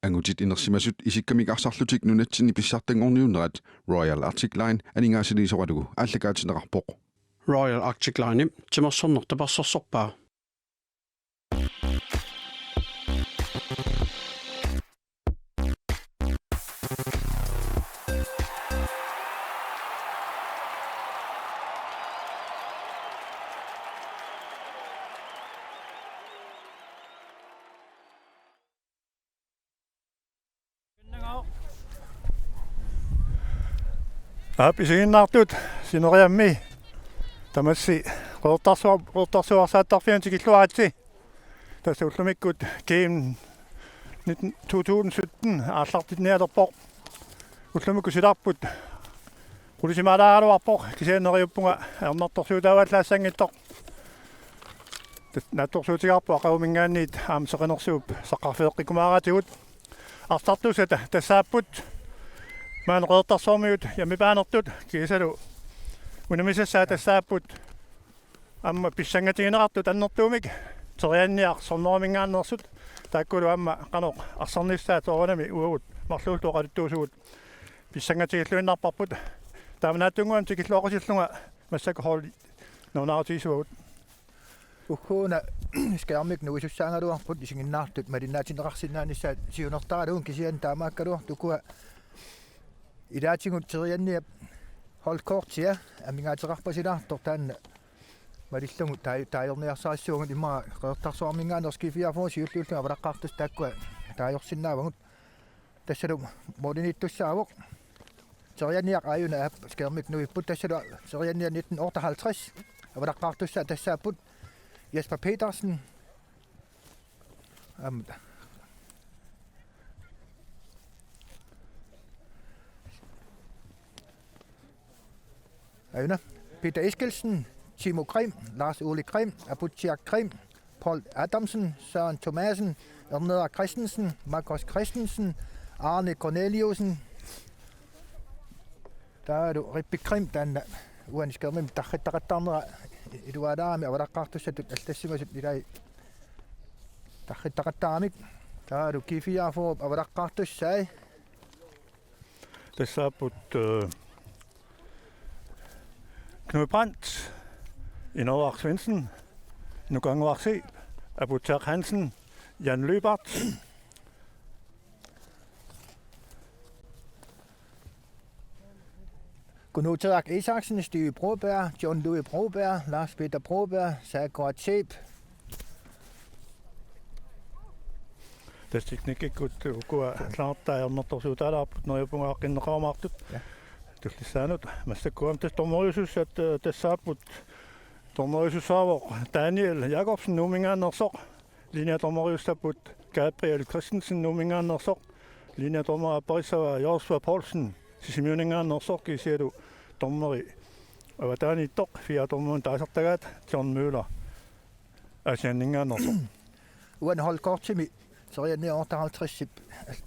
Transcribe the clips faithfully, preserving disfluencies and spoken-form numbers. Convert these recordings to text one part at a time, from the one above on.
Angutit inersimasut isikkamik arsarlutik nunatsinni pissartanngorniunnerat Royal Arctic Line aningaasaliisoralugu aallakaatinneqarpoq. Royal Arctic Line timersorneq tapersersorpaa. Aap, isiginnaartut sineriammi tamassi Qeqertarsuar-, Qeqertarsuarsaattaqarfiani tikilluaritsi. Tassa ullumikkut G M nitten, to tusind sytten aallartinnialerpoq. Ullumikkut silarput qulisimaalaaraluarpoq, kisianni neriuppunga ajornartorsiutaavallaassanngitsoq. Naatsorsuutigaarput aqaguminngaanniit aamma seqinersuup saqqarfigeqqikkumaaraatigut. Arsartussat tassaapput maani Qeqertarsuarmiut jammipaanertut kiisalu unammisassaat tassaapput aamma pissangatigineqartut annertuumik terianniaq Sorneruminngaanneersut, taakkulu aamma qanoq arsarnissaat soorunami uagut marluulluta oqaluttuusugut pissangatigilluinnarparput. Taamaatunngua tikilluaqqusillunga massakkut holdit nalunaarutigissavat. Ugguuna skærmik nuisussaagaluarput isiginnaartut malinnaatinneqarsinnaanissaat siunertaralugu, kisianni taamaakkaluartoq ukua ilaatigut terianniap holdkortia amigaateqarpasilaartoq taanna malillugu taaj-, taajorniarsarissavagut, immaqa Qeqertarsuarminngaanneersut G F R-ip siulliullunga avalaqqaartussat taakkua taajorsinnaavagut. Tassalu målimiittussaavoq. Terianniaq aajuna aap skærmik nuipput, tassalu terianniaq nitten otteoghalvtreds avalaqqaartussat tassaapput Jesper Petersen. Aamma aajuna Peter Eskildsen, Timo Grim, Lars Ole Grim, Aputsiak Grim, Paul Adamsen, Søren Thomassen, Ernera Christensen, Markus Christensen, Arne Corneliussen. Taavalu Rippi Grim taanna uani skærmimi tarrittaqattaarnera ilualaarami avalaqqaartussatut allassimasut ilai tarrittaqattaaramik. Taavalu G F R-ip avalaqqaartussai. Tassaapput, øh, Knud Brandt, Inoar Svendsen, Nukanguarsi, Aputak Hansen, Jan Løbert. Kunuuterak Isaksen, Steve Broberg, John Louis Broberg, Lars Peter Broberg, Sakuat Seep. Tassa teknikkikkut ukua laartaa ajornartorsiutaalaarput neriuppunga aaqqinneqarumaartut. Ja. Tullissaanut massakkut aamma tassa dommeriusussat, øh, tassaapput. Dommeriusussaavoq Daniel Jakobsen Nuumminngaanneersoq. Linjedommeriussapput Gabriel Christensen Nuumminngaanneersoq. Linjedommeri apparissavaa Josua Poulsen Sisimiuninngaanneersoq, kisianni dommeri avataaniittoq, fire dommeri taasartagaat John Møller Aasianninngaanneersoq. Uani holdkortimi terianniaq otteoghalvtredsip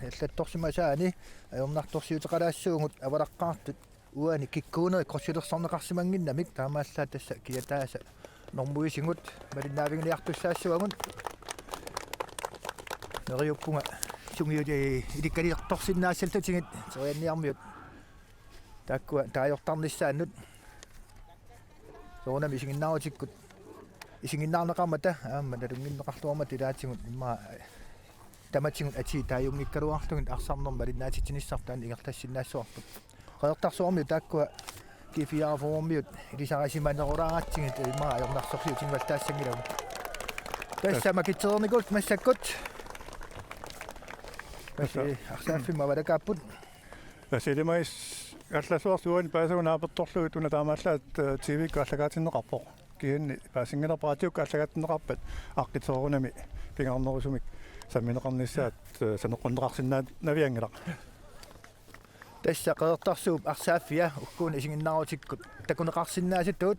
allattorsimasaani ajornartorsiuteqalaassaagut avalaqqaartut uani kikkuunerit krydsilersorneqarsimannginnamik, taamaallaat tassa kiataasa normuisigut malinnaaviginiartussaassavagut. Neriuppunga sungiuti ilikkaliortorsinnaassallutigit terianniarmiut taakkua taajortarnissaannut. Soorunami isiginnaarutikkut isiginnaarneqarmata aamma nalunnginneqarluarmata ilaatigut immaqa tamatigut atii taajunngikkaluarlugit arsarnermut malinnaatitsinissarput taanna ingerlassinnaassavarput. Qeqertarsuarmiut taakkua G F R-miut ilisarisimanerulaaratsigit immaqa ajornartorsiutigivallaassanngillat. Tassa makitsereernikuullutik massakkut. Tassa. Massi arsaaffimmut avalakaapput. Tassa ilimagis allassuarsuani paasagut naapertorlugit una taamaallaat, øh, T V-kkut aallakaatinneqarpoq. Kisianni paasinngilarput raatiukkut aallakaatinneqarpat aaqqissuunermi pingaarnerusumik sammineqarnissaat, øh, saneqqunneqarsinnaanavianngilaq. Tassa Qeqertarsuup arsaaffia ugguuna isiginnaarutikkut takuneqarsinnaasutut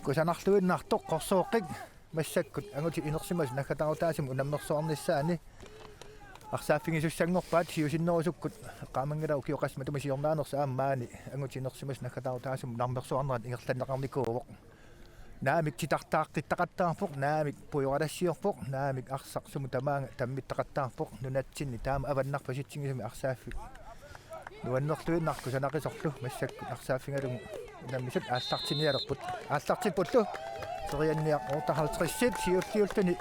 kusanarluinnartoq qorsooqqik massakkut angutit inersimasut naggataarutaasumik unammersuarnissaanni arsaaffigisussanngorpaat, siusinnerusukkut eqqaamanngilara ukioqassama tamaasa siornaanersoq aamma maani angutit inersimasut naggataarutaasumik unammersuarnerat ingerlanneqarnikuuvoq. Naamik titartaaqqittaqattaarpoq, naamik pujoralassiorpoq, naamik arsaq sumut tamaanga tammittaqattaarpoq, nunatsinni taama avannarpasitsigisumi arsaaffik nuannerluinnartoq kusanaqisorlu massakkut arsaaffigalugu unammisut aallartinnialerput. Aallartippullu. Terianniaq otteoghalvtredsip siulliulluni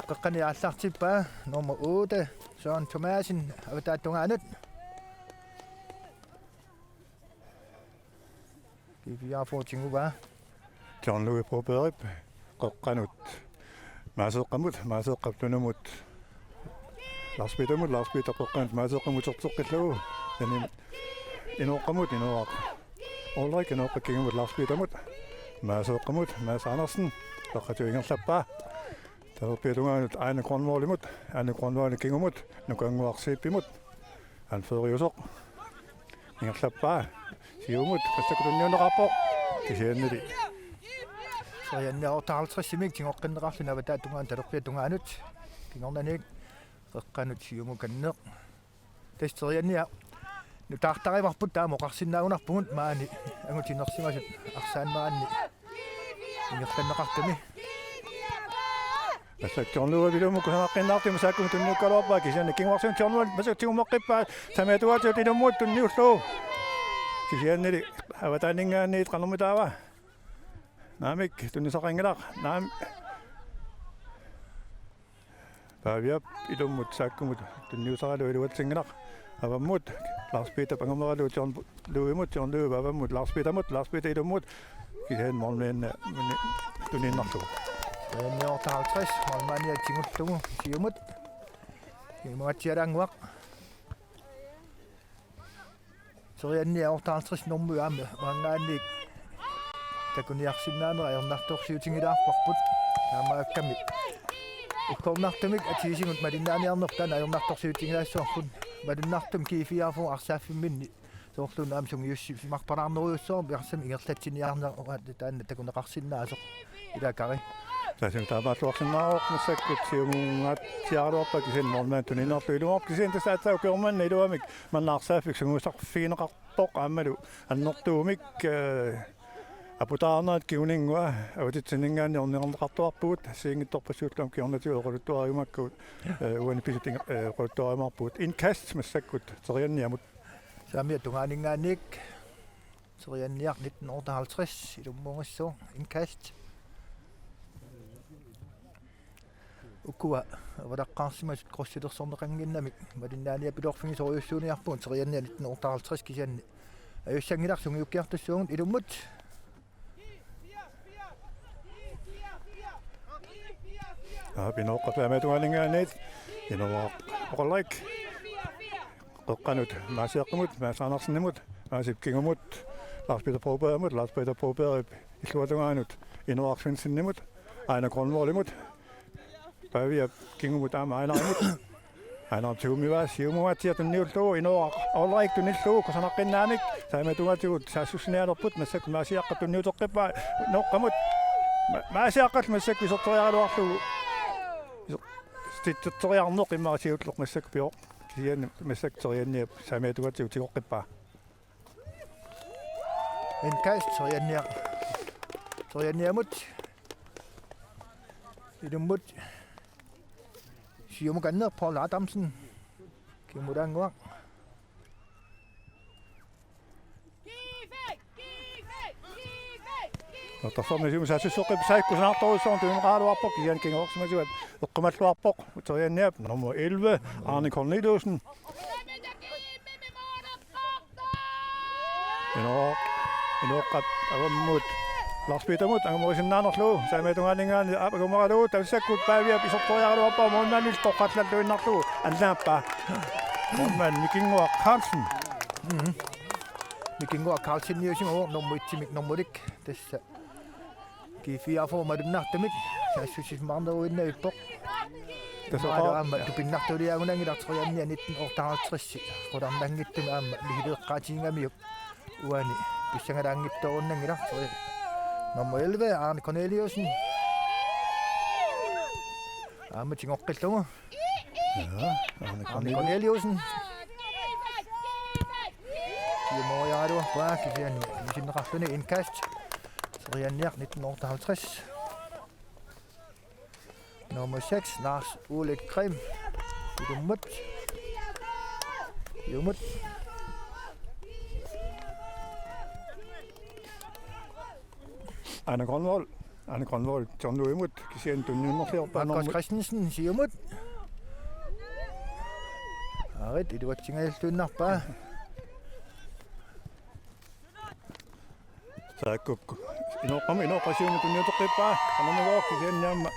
qeqqani aallartippaa nummer otte, Søren Thomasen, avataata tungaanut. G fire-p tiguvaa. John Louis Brobergip qeqqanut Maaseeqqamut, Maaseeqqap tunumut Lars Petermut, Lars Peter qeqqanut Maaseeqqamut iserteqqillugu. Taanna Inooqqamut, Inooq Ulrik, Inooqqap kingumut Lars Petermut, Maaseeqqamut, Mads Andersen, peqqatigut ingerlappaa. Talerpiata tungaanut Aine Grønvoldimut, Aine Grønvoldip kingumut, Nukannguaq Zeebimut, anføreriusoq. Ingerlappaa. Siumut, massakkut tunniunneqarpoq. Kisiannili. Terianniaq otteoghalvtredsimik tigoqqinneqarluni avataata tungaanut talerpiata tungaanut. Kingornaniit qeqqanut siumukanneq. Tassa Terianniaq nutaartarivarput, taama oqarsinnaagunarpugut maani angut inersimasut arsaanneranni ingerlanneqartumi. Massakkut John Louis ilummut kusanaqqinnaartumik massakkut tunniukkaluarpaa, kisianni kinguarsiunnartumik John Louis massakkut tigummaqqippai, saamiata tungaatigut ilummut tunniullugu. Kisiannili avataaninngaanniit qanormitaava? Naamik, tunnisaqanngilaq. Naam-, Paviap ilummut saakkumut tunniusaralugu iluatsinngilaq. Avammut Lars Peter angumeralugu John Louis-mut, John Louis avammut Lars Petermut, Lars Peter ilummut. Kisianni målmand tunniinnarlugu. Terianniaq otteoghalvtreds, målmandia tigullugu siumut. Imatsialaannguaq. Terianniaq otteoghalvtreds nummer aamma maanngaanniit takuniarsinnaanera ajornartorsiutigilaarparput. Taamaakkami uggornartumik atiisigut malinnaaniarnerput taanna ajornartorsiutigilaassavarput. Malunnartumik G fire-p arsaaffimmini soorluuna aamma sungiussimarpalaarnerujussuarmik arsamik ingerlatsiniarnerat taanna takuneqarsinnaasoq. Ila Kari. Tassa taamaalluarsinnaavoq, massakkut siumungaatsiaraluarpaa, kisianni målmand tunniinnarlugu ilumoorpoq, kisianni tassa aatsaat ukioq manna iluamik manna arsaaffik sungiusarfigineqarpoq aammalu annertuumik, eh, aputaarnerat kinguninngua avatitsinninngaanniit ornigarneqartuarpugut, assigiinngitsorpassuullu aamma kingornatigut oqaluttuariumaakkagut, eh, uani pisut inga-, eh, oqaluttuariumaarpugut. Indkast massakkut Terianniamut. Saamiata tungaaninngaanniit. Terianniaq nitten otteoghalvtreds ilummuugassaaq, indkast. Ukua avalaqqaarsimasut krydsilersorneqannginnamik malinnaaniapiloorfigisorujussuuniarpugut, Terianniaq nitten otteoghalvtreds kisianni. Ajussanngilaq, sungiukkiartussaavugut ilummut. Aap, Inooqqap saamiata tungaaninngaanniit. Inooq Ulrik. Qeqqanut Maasiaqqamut, Mads Andersenimut, Maasip kingumut, Lars Peter Brobergimut, Lars Peter Brobergip illuatungaanut, Inooq Svendsenimut, Aine Grønvoldimut, Paviap kingumut aamma Ainerimut. Aine tigummivaat, siumungaatsiaq tunniullugu, Inooq Ulrik tunniullugu, kusanaqqinnaanik, saamiata tungaatigut saassussinialerput, massakkut Maasiaqqap tunniuteqqippaa, Inooqqamut, Ma-, Maasiaqqallu massakkut iserteriaraluarlugu, iser-, iserteriarneq immaqa siulleq massakkut pioq. Kisianni massakkut Terianniap saamiata tungaatigut tigoqqippaa. Indkast Terianniaq. Terianniamut. Ilummut. Siumukanneq Paul Adamsen. Kingumulaannguaq. Tassami siumut saassusseqqippoq, saassussinerujussuarmik tunineqaraluarpoq, kisianni kinguarsimasuat eqqumalluarpoq. Terianniap nummer elleve, Arne Corneliussen. Inooq, Inooqqap avammut Lars Petermut angumerisinnaanerlugu, saamiata tungaaninngaanniit aap angumeralugu, tamassakkut Paviap iserteriaraluarpaa, målmandillu toqqallalluinnarlugu annaappaa. Målmand Mikinnguaq Carlsen. Mhm. Mikinnguaq Carlseniusimavoq nummer etsimik nummerik. Tassa G fire-p malunnartumik saassussisimaaruinnavippoq. Tassa malu oqa-, aamma tupinnartuliaagunanngilaq, Terianniaq nitten otteoghalvtreds qularnanngitsumik aamma misileeqqaatigigamiuk uani pissangalaanngitsoorunanngilaq. Nummer elleve, Arne Corneliussen. Aamma tigoqqillugu. Ja, Arne Arne Corneliussen. Corneliussen. Siumoriaraluarpaa, kisianni isinneqarluni indkast. Terianniaq nitten hundrede og halvtreds. Nummer seks, Lars Ole Krim. Ilummut. Ilummut. Aana Grønvold. Aana Grønvold, John Louis-mut, kisianni tunniunnerliorpaa Markus nummer Christensen, siumut. Aarit, iluatsingajalluinnarpaa. Saakkup inoqqami, inoqqasiumut tunniuteqqippaa, qanormigooq kisianni aamma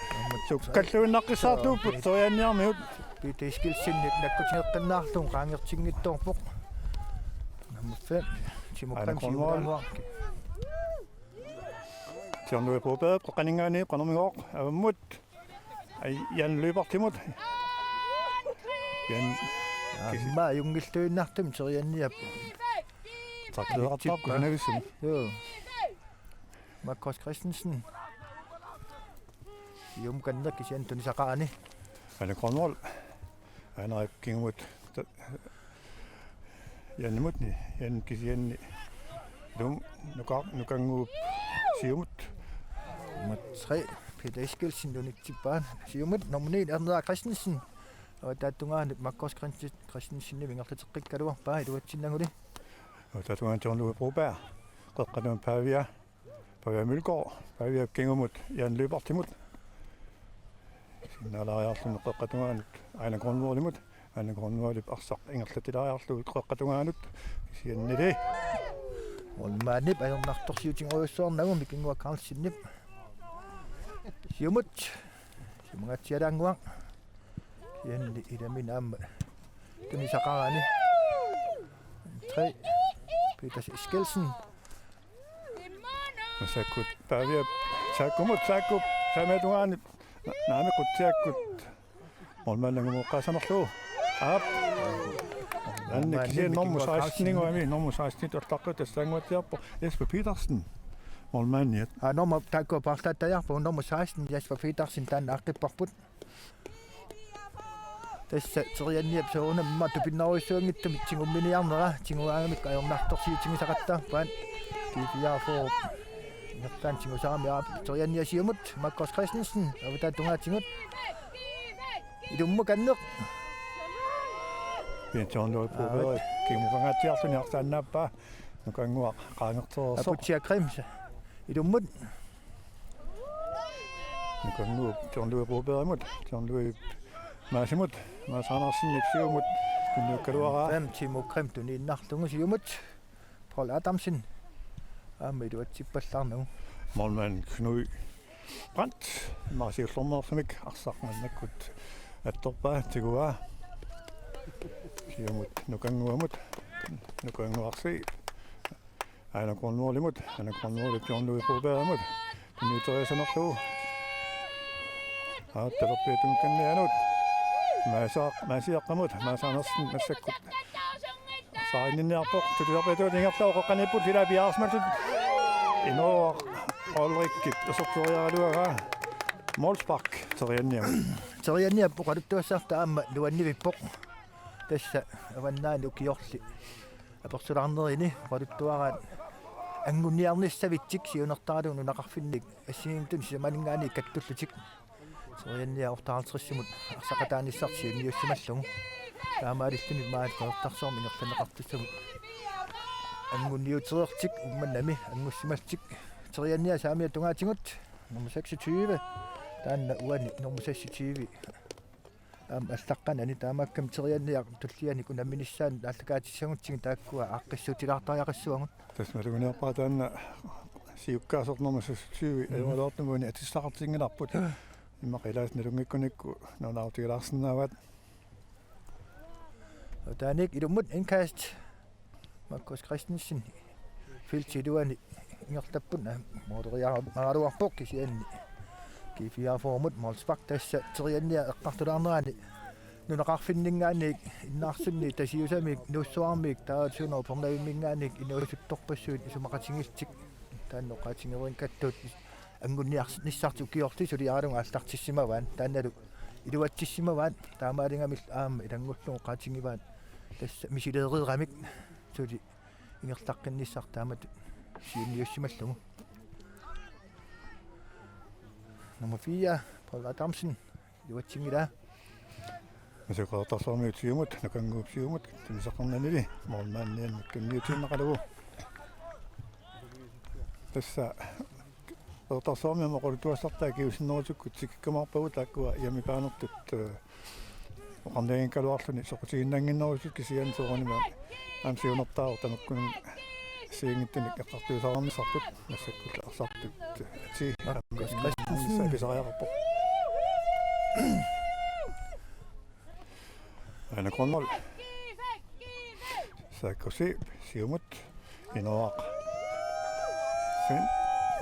sukkalluinnaqqissaartuupput, terianniarmiut. Peter Eskildsenip nakkutigeqqinnaarlugu qaangertinngitsoorpoq. Nummer fem, Timo Aana Krim, Grønvold. Siumut. John Louis Broberg, qeqqaninngaanniit, qanormigooq, avammut. Ai, Jan Lyberthimut. Jan. Aamma ajunngilluinnartumik terianniap. Takleertarput kusanavissumik. Joo. Markus Christensen. Siumut kanneq kisianni tunisaqarani. Aana Grønvold. Aana kingumut. Ta-, Janimut ni, Jan kisianni. Lum, Nuka-, Nukannguup siumut. Nummer tre, Peter Eskildsen, tunitsippaa. Siumut, nummer ni, Erna Christensen. Avataata tungaanut Markus Christen-, Christensenimit ingerlateqqikkaluarpaa, iluatsinnaguli. Avataata tungaanut John Louis Broberg. Qeqqata tungaanut Pavia. Pavia Mølgaard, Paviap kingumut, Jan Lyberthimut. Sinnaalaariarluni qeqqata tungaanut, Aana Grønvoldimut, Aana Grønvoldip arsaq ingerlatilaariarlugu qeqqata tungaanut, kisiannili. Målmandip ajornartorsiutigerujussuarnagu Mikinnguaq Carlsenip. Siumut, siumungaatsialaannguaq. Kisianni ilaminik aamma tunisaqarani. Tre, Peter Eskildsen. Massakkut Paviap, Saakkumut, Saakkup, saamiata tungaanut, na-, naamik Qutsiakkut. Målmandip angumut oqqaasanerlugu. Aap. Målmandip kisianni nummer Mikinnguaq Carlsen. Seksten-inguami, nummer seksten-itut allaqqavoq tassaannguatsiarpoq Jesper Petersen. Målmandiat. Aa, nummer, taakku paarlaattajaarput, nummer seksten, Jesper Petersen, taanna aaqqipparput. Tassa terianniap soorunami tupinnarujussuanngitsumik tigumminiarnera, tiguaagamikku ajornartorsiutigisaqattaarpaat. G-fireogfyrre ingerlaannaq tigusaramik, aap, terianniaq siumut, Markus Christensen, avataata tungaatigut. Ilummut kanneq. Bjørn John Lund Broberg, kingumut qangaatsiarluni arsaannaappaa, Nukannguaq qaangertereersoq. Aputsiaq Krims. Ilummut. Nukannguup John Louis Brobergimut, John Louis Mads-imut, Mads Andersenip siumut, tunniukkaluaraa. Fem, Timo Krim tuniinnarlugu siumut, Paul Adamsen. Aamma iluatsippallaarnagu. Målmand Knud Brandt, immaqa siullermeerluni arsaq maannakkut attorpaa tiguaa. Siumut Nukannguamut, Nukannguarsi. Aana Grønvoldimut, Aana Grønvoldip John Louis Brobergimut. Tunniuteriassanerlugu. Aap, talerpiata tunngikkaanni anut. Maasiaq-, Maasiaqqamut, Mads Andersen massakkut. Saarinninniarpoq, tutusapiatut ingerlavoq, qeqqaniipput, ilaa piaarsimasut. Inooraq Ulrikip iserteriaraluaraa. Målspark, terianniamut. Terianniap oqaluttuassartaa aamma nuannivippoq. Tassa avannaani ukiorli apersulaarnerini oqaluttuaraat anguniarnissavitsik siunertaralugu nunaqarfinnik assigiinngitsunik sisamaninngaanniit kattullutik. Terianniaq otteoghalvtredsimut arsaqataanissartik siunniussimallugu. Taamaalilluni maani Qeqertarsuarmi ingerlanneqartussamut anguniutereertik Uummannami angussimallutik. Terianniaq saamiata tungaatigut nummer seksogtyve. Taanna uani nummer seksogtyve. Aamma allaqqanani taamaakkami terianniaq tullianik unamminissaanut aallakaatissagutsigit taakkua aaqqissuutilaartariaqassuagut. Tassa maluginiarpara taanna siukkaasoq nummer seksogtyve, mm, ajoraluartumik uani atissaqartinngilarput. Immaqa ilaasa nalunngikkunikku nalunaarutigilaarsinnaavaat. Taanna ilummut indkast. Markus Christensen. Feltip iluani ingerlapput, aa, måleriaraluarpoq kisianni. G-fireogfyrremut målspark, tassa terianniaq eqqartulaarnerani nunaqarfinninngaanniit innaarsunniit Tasiusamit Nuussuarmiit taava Suunerup Upernavimminngaanniit inuusuttorpassuit isumaqatigiillutik. Taanna oqaatigereerakku anguniarnissartik ukiorli suliaralugu aallartissimavaat. Taannalu iluatsissimavaat, taamaaligamillu aamma ilanngullugu oqaatigivaat tassa misileereeramik suli ingerlaqqinnissaq taamatut siunniussimallugu. Nummer fire, Paul Adamsen, iluatsinngilaa. Massakkut Qeqertarsuarmiut siumut, Nukannguup siumut, tunisaqarnanili, målmandianut tunniutiinnaqalugu. Tassa Qeqertarsuarmiut oqaluttuassartaa kingusinnerusukkut tikikkumaarpagut taakkua hjemmebane-rtut, eh, oqarnianngikkaluarluni soqutiginnannginnerusut kisianni soorunami aamma siunertaavoq tamakkununnga assigiinngitsunik eqqartuisarnissarput massakkullu arsartut atii Markus Christensen. Pisariaqarpoq. Aana Grønvold. Saakkusi siumut. Inoaq. Sen.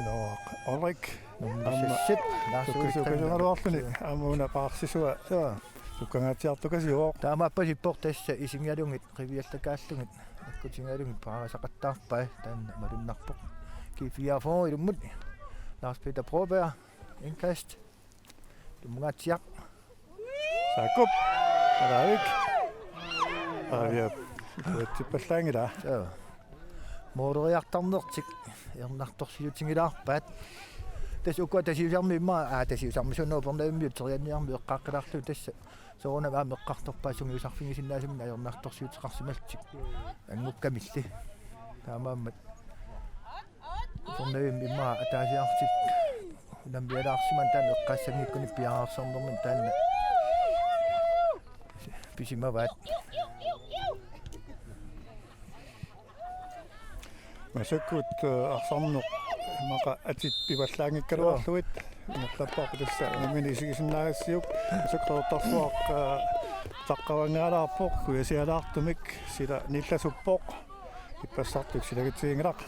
Inoaq. Ulrik. Nummer seks. Lars Ulrik. Sukkasuugaluarluni. Aamma una paarsisua. Joo. Sukkangaatsiartukasiuvoq. Taamaappat ippoq tassa isigigalugit, qiviallakaallugit, akkutigalugit paarisaqattaarpai, taanna malunnarpoq. G fireogfyrre ilummut. Lars Peter Broberg, indkast. Ilumungaatsiaq. Saakkup. Alaavik. Aviap. Uatsippallaanngilaa. Joo. Mooriartarnertik ajornartorsiutigilaarpaat. Tassa ukua Tasiusarmi immaqa, aa, Tasiusarmi Sunne Upernavimmiut terianniarmi eqqaaqqilaarlugu tassa soorunami aamma eqqartorpaat sungiusarfigisinnaasaminnut ajornartorsiuteqarsimallutik. Anngukkamilli. Taamaammat Upernavimmi immaqa ataasiarlutik unammialaarsimammata taanna eqqaassanngikkunik piareersarnermini taanna pisimavaat. Massakkut, eh, arsarneq immaqa atit pivallaanngikkaluarlugit. Ingerlapparput tassa unammineq isigisinnaagassiuk. Massakkut Qeqertarsuaq, eh, taqqavanngaalaarpoq, kujasialaartumik sila nillasuppoq. Ippassartut silagitsiginngilaq.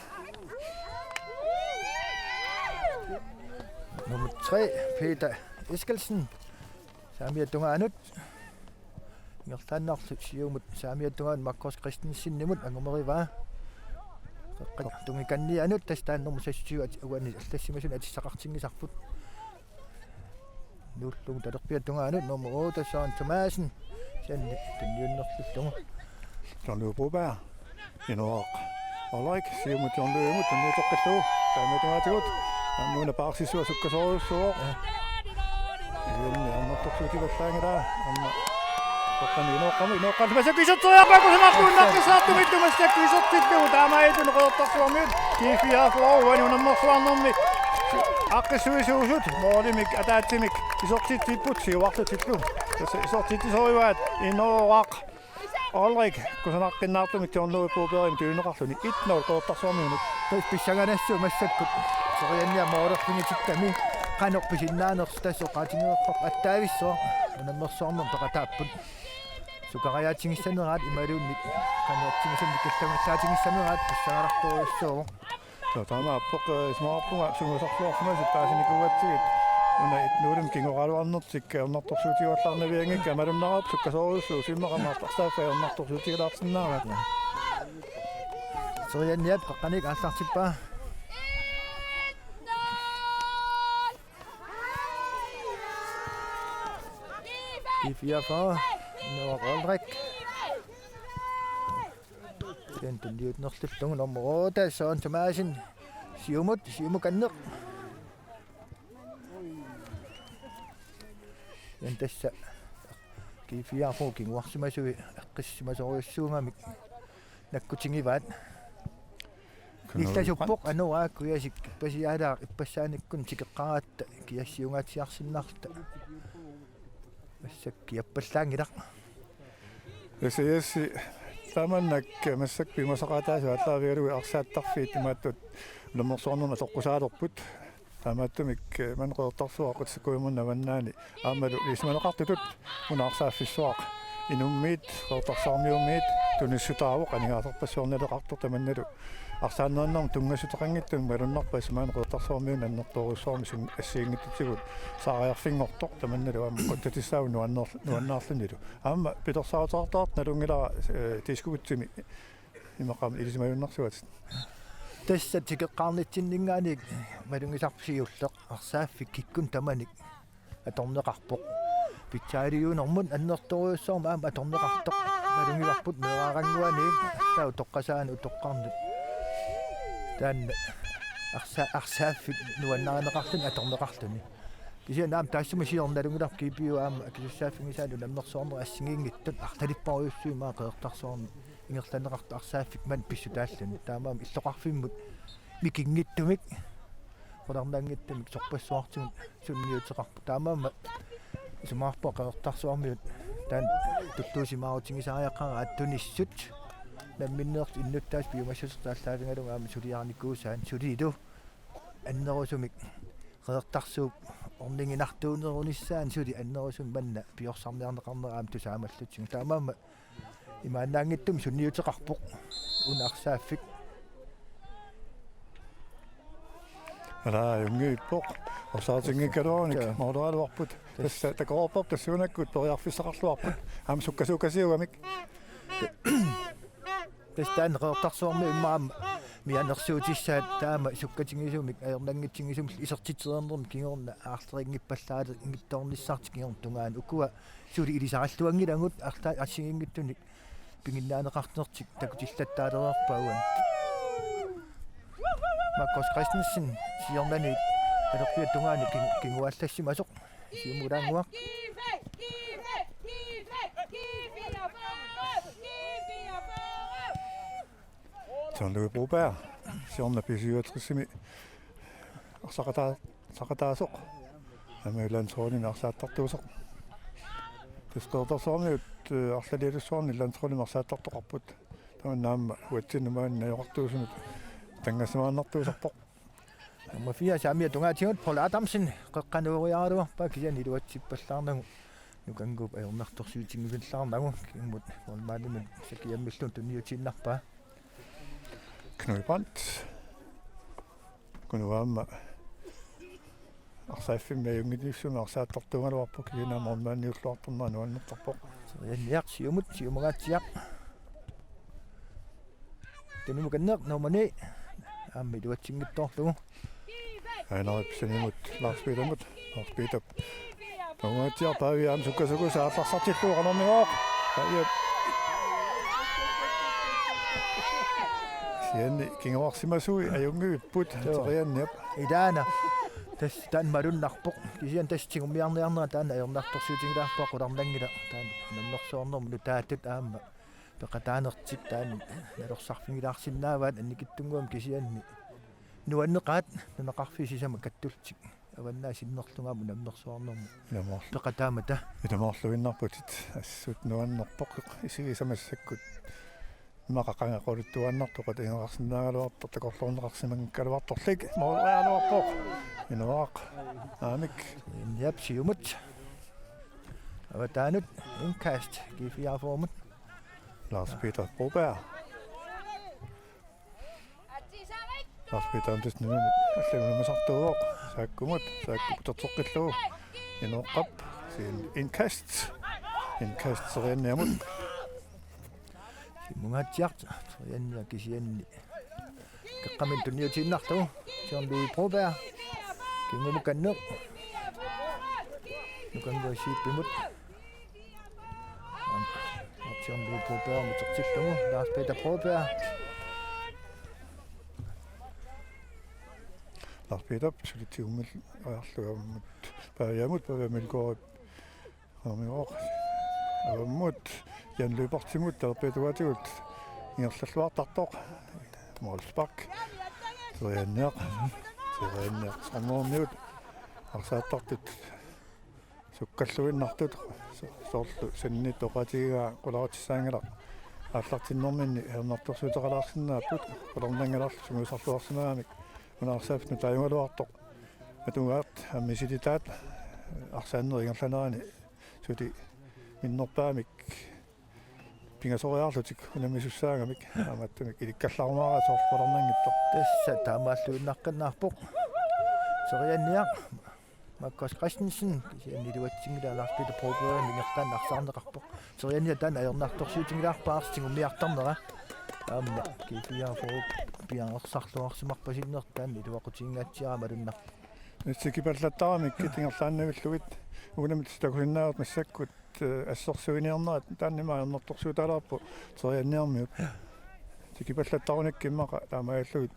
Nummer tre, Peter Eskelsen. Saamiata tungaanut. Ingerlaannarlu siumut saamiata tungaanut Markus Christensenimut angumerivaa. Qeqqata tungikannianut tassa taanna nummer seksogtyve at-, uani allassimasuni atissaqartinngisarput. Nuullugu talerpiata tungaanut nummer otte, Søren Thomassen. Kisianni tunniunnerlullugu. John Løve Broberg. Inoaq. Ulrik, siumut John Løvemut, tunniuteqqillugu. Saamiata tungaatigut. Aamma una paarsisua sukkasoorujussuuvoq. Siumut ajornartorsiutigivallaanngilaa. Aamma. Toqqani Inooqqami, Inooqqallu massakkut iserteriarpaa kusanarpoq unnaqqissaartumillu massakkut isertillugu. Taamaalilluni Qeqertarsuarmiut G fireogfyrre uani unammersuarnermi aaqqissuisuusut målimik ataatsimik isertitsipput siuarlutillu. Tassa isertitsisorivaat Inooraq Ulrik, kusanaqqinnaartumik John Louis Brobergimut tunineqarluni, et nul Qeqertarsuarmiunut. Tassa pissanganassaaq massakkut. Terianniaq målerfigitikkami qanoq pisinnaanersoq tassa oqaatigineqarpoq, attaavissuaq. Unammersuarnermi peqataapput. Sukariaatigissaneraat imaluunniit qanoq atsigisumik killangallaatigissanneraat pissanganartorujussuuvoq. Taamaappoq, eh, isumaqarpunga sungiusarsiorsimasut paasinikuugatsigit. Una et nul-imik kingoraluarnertik ajornartorsiutigivallaarnavianngikkaat, malunnarpoq sukkasoorujussuuvoq, immaqa aamma arsaaffiit ajornartorsiutigilaarsinnaavaat. Terianniap qaqqaniik aallartippaa. G fireogfyrre, Noah Goldrik. Kisianni tunniunnerlullugu nummer otte, Søren Thomassen. Siumut, siumukanneq. Kisianni tassa G fireogfyrre kinguarsimasui eqqissisimasorujussuugamik nakkutigivaat. Nillasuppoq Anoraa Kujasik, ippasiaalaaq, ippassaanikkut tikeqqaaratta kiassiungaatsiarsinnarluta. Massakkut kiappallaanngilaq. S A S tamaannak massakkut piumasaqaataasut aallaavigalugit arsaattarfiit imaattut unammersuarnermi atoqqusaalerput. Taamaattumik, eh, maani Qeqertarsuaq Qitsakujummukarnermi avannaani aammalu ilisimaneqartutut una arsaaffissuaq inummiit, Qeqertarsuarmiummiit tunissutaavoq, aningaasarpassuarnaleqartoq tamannalu arsaannerannermut tunngassuteqanngitsumik malunnarpoq, tassa maani Qeqertarsuarmiunut annertoorujussuarmik sum-, assigiinngitsutigut saariarfinngortoq tamannalu aamma qutsatissaavoq nuanneer-, nuannaarlunilu. Aamma pilersaaruteqartoqartoq nalunngilara, eh, Diskobugtimi immaqa aamma ilisimajunnarsuatit. Tassa tikeqqaarnitsinninngaanniit malugisarpoq siulleq arsaaffik kikkunnit tamanit atorneqarpoq. Pitsaaliunermut annertoorujussuarmik aamma atorneqartoq. Malugivarput meeraarannguaniit allaat utoqqasaanut utoqqarnut. Taanna arsa-, arsaaffik nuannarineqarluni atorneqarluni. Kisianni aamma taassuma siorna nalunngilarput G P U aamma akisussaaffigisaanut unammersuarneq assigiinngitsut arlalipparujussuit immaqa Qeqertarsuarmi ingerlanneqartut arsaaffik manna pissutaalluni. Taamaammat illoqarfimmut mikinngitsumik, qularnanngitsumik sorpassuartigut sunniuteqarput. Taamaammat isumaqarpunga Qeqertarsuarmiut taanna tulluusimaarutigisariaqaraat tunissut namminneq innuttaasut piumassusertut aallaavigalugu aamma suliarinikuusaat sulilu annerusumik Qeqertarsuup orniginartuunerunissaanut suli annerusumik manna piorsarniarneqarnera aamma tusaamallutsigu. Taamaammat imaannaanngitsumik sunniuteqarpoq una arsaaffik. Ala ajunngippoq. Osaartinngikkaluarunik. Joo. Mooleraluarput. Tassa takoreerparput tassuunakkut periarfissaqarluarput. Aamma sukkasuukasiugamik. Tassa taanna Qeqertarsuarmiut immaqa aamma mianersuutissaat taama sukkatigisumik ajornanngitsigisumik isertitseriarnermik kingorna aarlerinngippallaaleqinngitsoornissartik kingorna tungaanut ukua suli ilisaralluanngilagut arlaat assigiinngitsunik piginnaaneqarnertik takutillattaalereerpaat uani. Markus Christensen siornani talerpiata tungaanut kin-, kinguaallassimasoq. Siumulaannguaq. John Louis Broberg, siorna B syvogtresimi arsaqataa-, arsaqataasoq. Aamma landsholdimi arsaattartuusoq. Tassa Qeqertarsuarmiut, eh, arlalialussuarni landsholdimi arsaattartoqarput. Tamanna aamma uatsinnut maani najugaqartuusunut tanngassimaannartuusarpoq. Nummer fire, saamiata tungaatigut Paul Adamsen, qeqqanooriaraluarpaa kisianni iluatsippallaarnagu. Nukannguup ajornartorsiutigivallaarnagu, kingumut målmandimut sakiammilluni tunniutiinnarpaa. Knud Brandt. Knud aamma arsaaffimmi ajunngitsumik arsaattartuugaluarpoq kisianni målmandiulluartarnera nuannertarpoq. Terianniaq siumut, siumungaatsiaq. Tunumukanneq nummer ni. Aamma iluatsinngitsoorlugu. Aana Ibsenimut, Lars Peterimut, Lars Peter. Tungaatiarpaa aamma sukkasukkut aallarsartillugu qanormigooq. Aap. Kisianni kinguarsimasui ajunngivipput. Joo. Terianniap. Ilaana. Tassa taanna malunnarpoq. Kisianni tassa tigummiarniarnera taanna ajornartorsiutigilaarpaa qularnanngilaq. Taanna unammersuarnermut nutaatut aamma peqataanertik taanna nalorsarfigilaarsinnaavaat annikitsunnguamik kisianni nuanneqaat nunaqarfiit sisamat kattullutik avannaat sinnerlugit aamma unammersuarnermut. Ilumoorl-. Peqataammata. Ilumoorluinnarputit assut nuannerpoq isigisamassakkut. Immaqa qanga quluttuaannartoq qatigineqarsinnaagaluartoq takorloorneqarsimanngikkaluartorlik mooleriaraluarpoq. Inuaq. Aamik. Inuap siumut. Avataanut indkast G fireogfyrremut. Lars Peter Broberg. Lars Peter Andersen, allagunammasartuuvoq. Saakkumut, Saakku puterteqqillugu. Inuaqqap, kisianni indkast. Indkast Terianniamut. Siumungaatsiaq, Terianniaq kisianni. Qeqqamut tunniutiinnarlugu, John Louis Broberg. Kingumukanneq. Nukannguaq Zeebimut. John Louis Broberg mutertillugu, Lars Peter Broberg. Lars Peter, suli tigummillugu aamma. Paaviamut, Paaviamut Melgaardip. Qanormigooq. Avammut, Jan Lyberthimut, talerpiata tungaatigut. Ingerlalluartartoq. Målspark. Terianniaq. Terianniaq. Sammormiut. Arsaattartut. Sukkalluinnartut so-, soorlu saniatigut oqaatigigaa qularutissaanngilaq. Aallartinnerminni ajornartorsiuteqalaarsinnaapput qularnanngilaq sungiusarluarsimagamik una arsaaffik nutaajugaluartoq. Atugaat aamma misilitaat arsaannerup ingerlanerani suli minnerpaamik pingasoriarlutik unammisussaagamik aamma attumik ilikkallarumaaraat soorlu qularnanngitsoq. Tassa taamaalluinnaqqinnaarpoq. Terianniaq Markus Christensen, kisianni iluatsinngilaq Lars Peter Brobergimut ingerlaannaq arsaarneqarpoq. Terianniaq taanna ajornartorsiutigilaarpaa arsaq tigummiartarnera. Aamma G fireogfyrre piareersarluarsimarpasinnerlu taanna iluaqutiginngitsiarama malunnarpoq. Tikipallattaramikkit ingerlaannavillugit uunamit takusinnaavat massakkut, eh, assersuiniarnerat taannami ajornartorsiutaalaarpoq Terianniarmiut. Tikipallattarunikkit immaqa taamaalillugit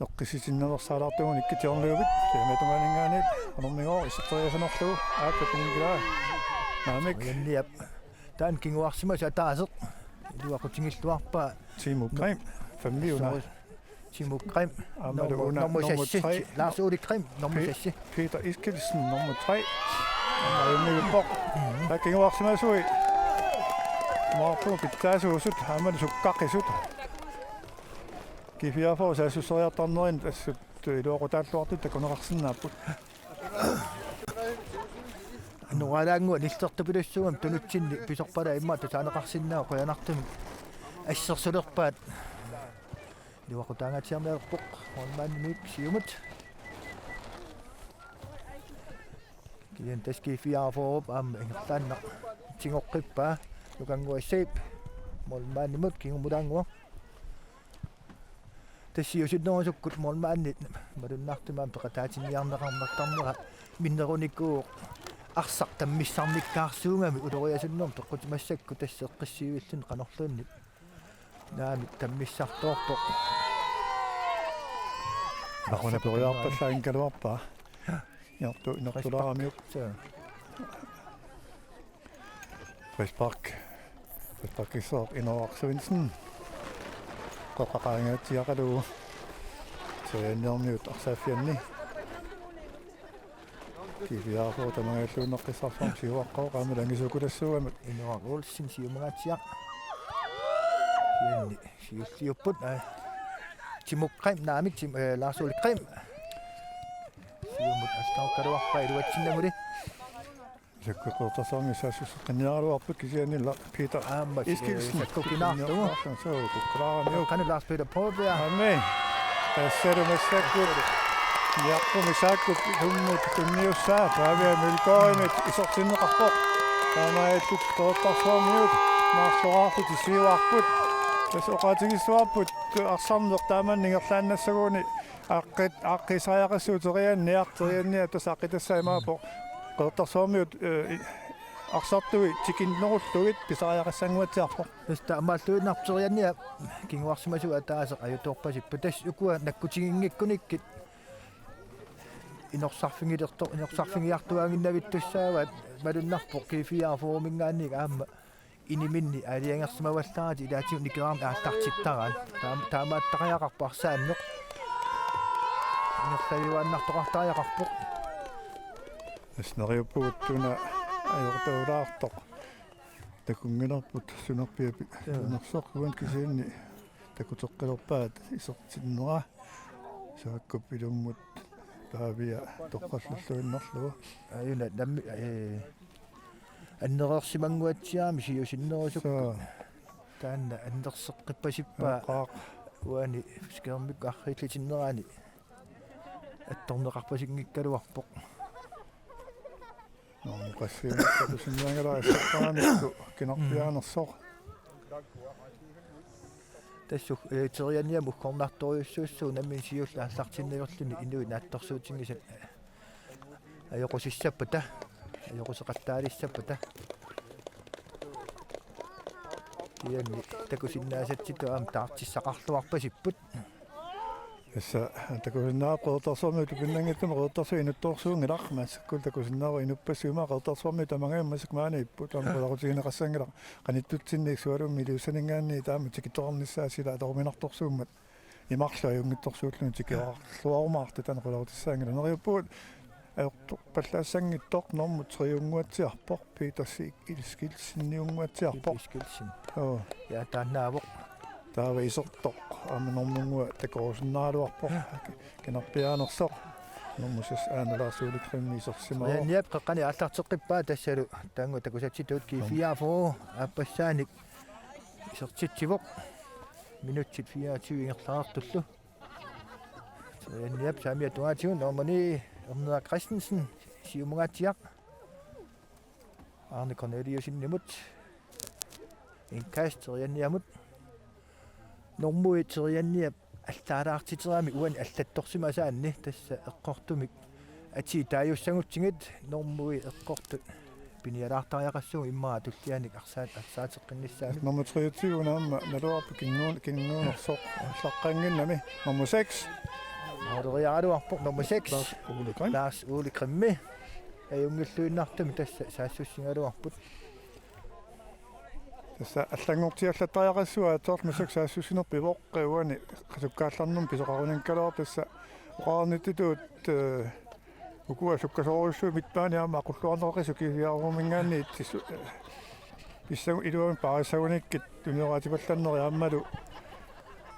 Eqqissisinnaveersaalaartugut Nikkit Jørgenløvip, siamatumaaninngaanniit, anormigoo iserteriasanerlugu, aakka pinngilaa. Naamik. Janniap. Taanna kinguarsimasoq ataaseq. Iluaqutigilluarpaa. Timo Grimm, femmiuna. Timo Grimm. Aammalu nummer, una, nummer seks. Nummer tre. Lars Ole Grimm, nummer seks. Peter Eskildsen, nummer tre. Aamma ajunngivippoq. Taakku kinguarsimasui. Maarpu pitsaasuusut, aammalu sukkaqisut. G fireogfyrre saassusseriartarnerini assut iluaqutaalluartut takuneqarsinnaapput. Anoralaannguaq nillertupilussuugami tunutsinni pisorpalaa immaqa tusaaneqarsinnaavoq, qujanartumik assersulerpaat. Iluaqutaangaatsiarniarpoq målmandimik siumut. Kisianni tassa G fireogfyrre aamma ingerlaannaq tigoqqippaa. Nukannguaq Zeeb målmandimut kingumulaannguaq. Tassa siusinnerusukkut målmandit malunnartumik aamma peqataatinniarneqartarnera minnerunikuuvoq, arsaq tammissarnikkaarsuugami uloriasunnermut peqqutit massakkut tassa eqqissiivilluni qanorluunniit. Naamik tammissartoorpoq. Aquna periarpallaanngikkaluarpaa. Inortu, inortulaaramiuk. Suu. Frispark. Frisparkissaaq Inooraq Svendsen. Qeqqaqaangaatsiaqalu. Sorianniarmiut arsaaffianni. G fireogfyrre tamangajalluinnaqqissaarsuarmik siuaqqavoq aamma angisuukutassuugamik. Inooraq Olsen siumungaatsiaq. Sianni siulliupput, aa. Timo Grimm, naamik Tim-, eh, Lars Ole Grimm. Siumut allaqqaluarpaa iluatsinnaguli. Sakku Qeqertarsuarmi saassusseqqinniaraluarput kisianni la-, Peter aamma, eh, Eskildsen. Sakku kinaartugu. Suu, kukkulaaramiuk. Qanoq Lars Peter Poulberg. Aammi. Tassalu massakkut. Niarpumi saakkut tummut tunniussaa. Pavia Mølgaardimit isertinneqarpoq. Taamaalillutik Qeqertarsuarmiut. Marloraarlutik siuarput. Tassa oqaatigissavarput arsarneq taamani ingerlaannassaguni. Aaqqit-, aaqqiissariaqassuuvoq terianniaq, terianniaq tassa aaqqitassaa imaappoq. Qeqertarsuarmiut, eh, i-, arsartui tikinnerullugit pisariaqassannguatsiarpoq. Tassa taamaalluinnarpoq terianniap kinguarsimasuat ataaseq ajutoorpasippoq. Tassa ukua nakkutiginngikkunikkit inorsarfigilerto-, inorsarfigiartuaaginnavittussaavaat malunnarpoq G fireogfyrreminngaanniit aamma iniminni aalajangersimavallaaratik ilaatigut nikerarneq aallartittaraat. Taam-, taamaattariaqarpoq arsaanneq. Ingerlajuaannartoqartariaqarpoq. Tassa neriuppugut una ajortuulaartoq. Takunngilarput sunerpiapi. Joo. Sunersoq uani kisianni takuteqqilerpaat isertinnera. Saakkup ilummut Pavia toqqallalluinnarlugu. Ajuna nammi, eh, annereersimannguatsiarami siusinnerusukkut. Suu. Taanna annerseqqippasippaa. Qaaq. Uani skærmikkut arriillitinnerani attorneqarpasinngikkaluarpoq. Nå, qassiinnarpatusinnaanngilaq assaqqaamikku kinarpiaanersoq. Tassa, eh, terianniamut uggornartorujussuussaaq nammineq siulleq aallartinnaviarluni inuit naatsorsuutigisat ajoqusissappata, ajoquseqattaalissappata. Kisianni takusinnaasatsitut aamma taartissaqarluarpasipput. Tassa takusinnaavat Qeqertarsuarmiut tupinnanngitsumik Qeqertarsuaq inuttorsuunngilaq, massakkut takusinnaavat inuppassuit, ima Qeqertarsuarmiut tamangajammik massakkut maaniipput, taama qulaqutigineqassanngilaq qanittutsinniit sualummik Ilulissaninngaanniit taama tikittoqarnissaa sila atoruminartorsuummat imarlu ajunngitsorsuulluni tikiorarluarumaartut, taanna qulaqutissaanngilaq. Neriuppugut ajortorpallaassanngitsoq normu tre-unnguatsiarpoq, Peter Eskildseniunnguatsiarpoq. Eskildsen. Joo. Ja, taannaavoq. Taava isertoq aamma normunnguaq takorusunnaaraluarpoq. Kinarpiaanersoq. Normu seks aana Lars Ole Grimm isersimavoq. Terianniap qeqqani aallarteqqippaa tassalu taanngu takusatsitut G fireogfyrre aappassaanik isertitsivoq. Minutsit fireogtyve ingerlareertullu. Terianniap saamiata tungaatigut nummer ni, Ernera Christensen, siumungaatsiaq. Arne Corneliussenimut. Indkast terianniamut. Normu et terianniap allaalaartiterami uani allattorsimasaanni tassa eqqortumik atii taajussagutsigit normu et eqqortut pinialaartariaqassuugut immaqa tullianik arsaat-, arsaateqqinnissaanut. Nummer treogtyve aamma naluarpoq kinguun-, kinguunersoq aallaqqannginnami. Nummer seks. Måleriaraluarpoq nummer seks. Lars Ole Grimm. Lars Ole Grimm. Ajunngilluinnartumik tassa saassussigaluarput. Tassa allanngortiallattartariaqassuaq atorlussuk saassussinerput ivoqqajuani qasukkaallarnermi pisoqarunngikkaluarpoq tassa oqarnittutut, eh, ukua sukkasoorujussuit midtbaneq aamma aqulluarneqaqisut G-fireogfyrreminngaanniit tissu-, eh, pissangu iluamik paarissagunikkit tunioraatipallannerit aammalu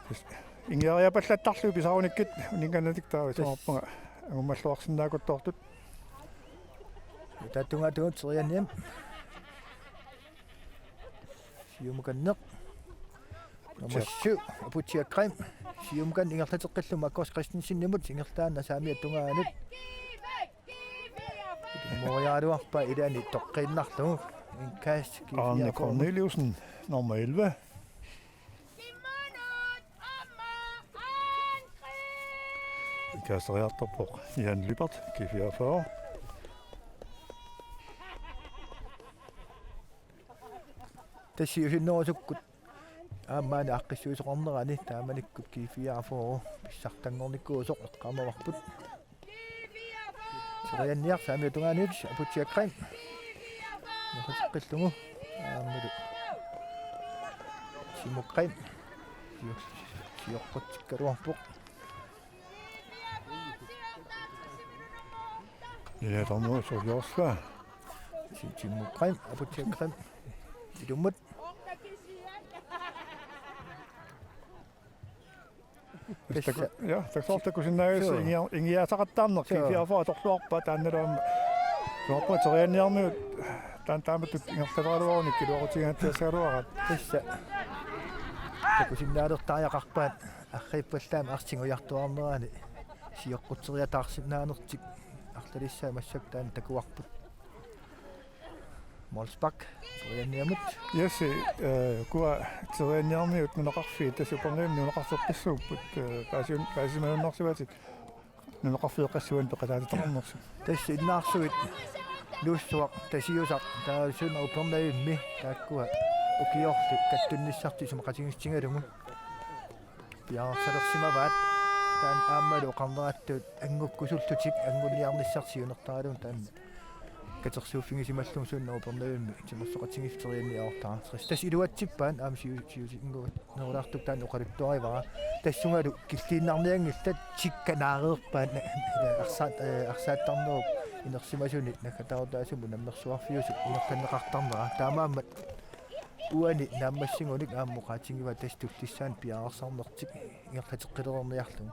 tassa ingiariapallattarlugit pisarunikkit uninngannatik taava isumaqarpunga angummalluarsinnaakuttoortut. Taava tungaatigut Sirianniap siumukanneq. Nummer syv, Aputsiaq Grimm. Siumukanneq ingerlateqqillugu Markus Christensenimut ingerlaannaq saamiata tungaanut. Måleriaraluarpaa ilaanni toqqiinnarlugu. Indkast Arne G-fireogfyrre. Corneliussen, nummer elleve. Indkasteriartorpoq Jan Lyberth, G-fireogfyrre. Tassa siusinnerusukkut aamma maani aaqqissuisoqarnerani taamanikkut G-fireogfyrre pissartanngornikuusoq eqqaamavarput. Sirianniaq saamiata tungaanut Aputsiaq Grimm. Ingerlateqqillugu aammalu Timo Grimm. Sio-, sioqqutsikkaluarpoq. Ja, der må så også være. Ti-, Timo Grimm, Aputsiaq Grimm. Ilummut. Tassa. Taku-, ja, tassa takusinnaagassi. Suu. Ingia-, ingiaasaqattaarneq. Suu. G-fireogfyrre atorluarpaa taannalu aamma. Soorlu Sirianniarmiut taanna taamatut ingerlalaaraluarunik iluaqutigingaatsiassagaluaraat. Tassa. Takusinnaalertariaqarpaat arriippallaamik arsaq ujartuarnerani sioqqutseriataarsinnaanertik arlalissaat massakkut taanna takuarput. Målspark, Sirianniamut. Yes, eh, ukua Sirianniarmiut nunaqarfiit tassa Upernavimmi nunaqarfeqqissuupput, eh, paasiun-, paasisimajunnarsivatit nunaqarfeqqissuani peqataatitaqarnersut. Tassa innaarsuit Nuussuaq, Tasiusaq, taava Sunda Upernavimmi taakkua ukiorli kattunnissartik isumaqatigiissutigalugu piareersalersimavaat, taanna aammalu oqarnerattut anngukkusullutik anguniarnissartik siunertaralugu taanna katersuuffigisimallugu Sunda Upernavimmi timersoqatigiissut Sirianniartortariaqartoq. Tassa iluatsippaat aamma siu-, siusinngua nerulaartukkut taanna oqaluttuarivara. Tassungalu killiinnarnianngillat tikka naareerpaat na-, arsaat-, eh, arsaattarnerup inersimasuni naggataarutaasumut unammersuarfiusut ingerlanneqartarnera. Taamaammat uani naammassigunik aamma oqaatigivaa tassa tullissaani piareersarnertik ingerlateqqilerniarlugu.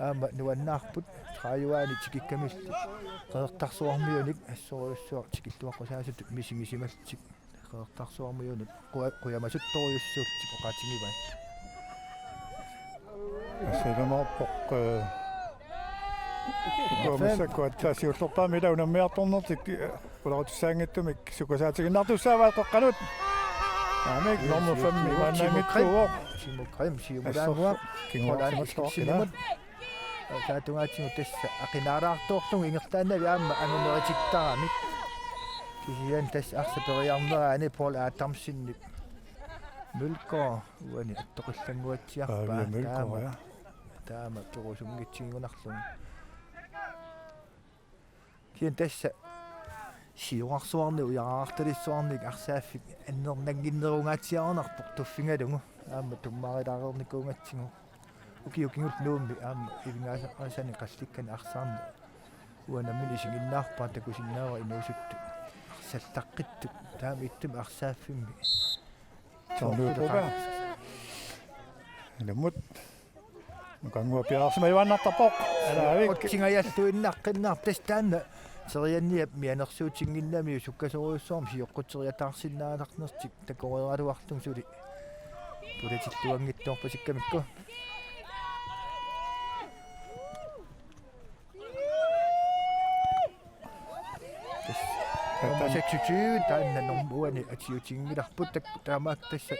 Aamma nuannaarput tredive-ani tikikkamilli Qeqertarsuarmiunik assorujussuaq tikilluaqqusaasutut misigisimallutik. Qeqertarsuarmiunut qua-, qujamasuttorujussuullutik oqaatigivaat. Assersuutigaluarpoq, eh, uku massakkut aatsaat siullerpaamik ila unammiartornertik, eh, qularutissaanngitsumik sukkasaatigiinnartussaavaat qeqqanut. Aamma nummer fem imaannaanngitsuuvoq. Timo Grimm, Timo Grimm, siumulaannguaq. Assorsuaq kinguarsimalluarpaa. Qulaani Iskipsinimut. Taatungaatsigut tassa aqinaalaartoorlugu ingerlaannavik aamma angumeritittaramik. Kisianni tassa arsaq periarnerani Paul Adamsenip Mølgaard uani attoqillannguatsiarpaa. Pavia Mølgaard, taama, ja. Taama perusunngitsigigunarlugu. Kisianni tassa siorarsuarnik ujaraartalissuarnik arsaaffik annernannginnerungaatsiarunarpoq tuffigalugu aamma tummarilaareernikuugatsigu. Ukiut kingulliit Nuummi aamma ivigaasaqaasani qallikkani arsaarneq uanga nammineq isiginnaarpara, takusinnaavara inuusuttut arsallaqqittoq taama ittumik arsaaffimmi. Tornio Boga. Ilummut. Nukannguaq piareersimajuaannartarpoq. Alaavik. Utsingajalluinnaqqinnaarpoq tassa taanna. Sirianniap mianersuutinnginnamiuk sukkasoorujussuarmik sioqqutseriataarsinnaaneqarnertik takoreeraluarlugu suli. Pulatilluanngitsoorpasikkamikku. Tassa. Nummer seksogtyve, taanna nummer uani atiutiginngilarput tak-, taamaak tassa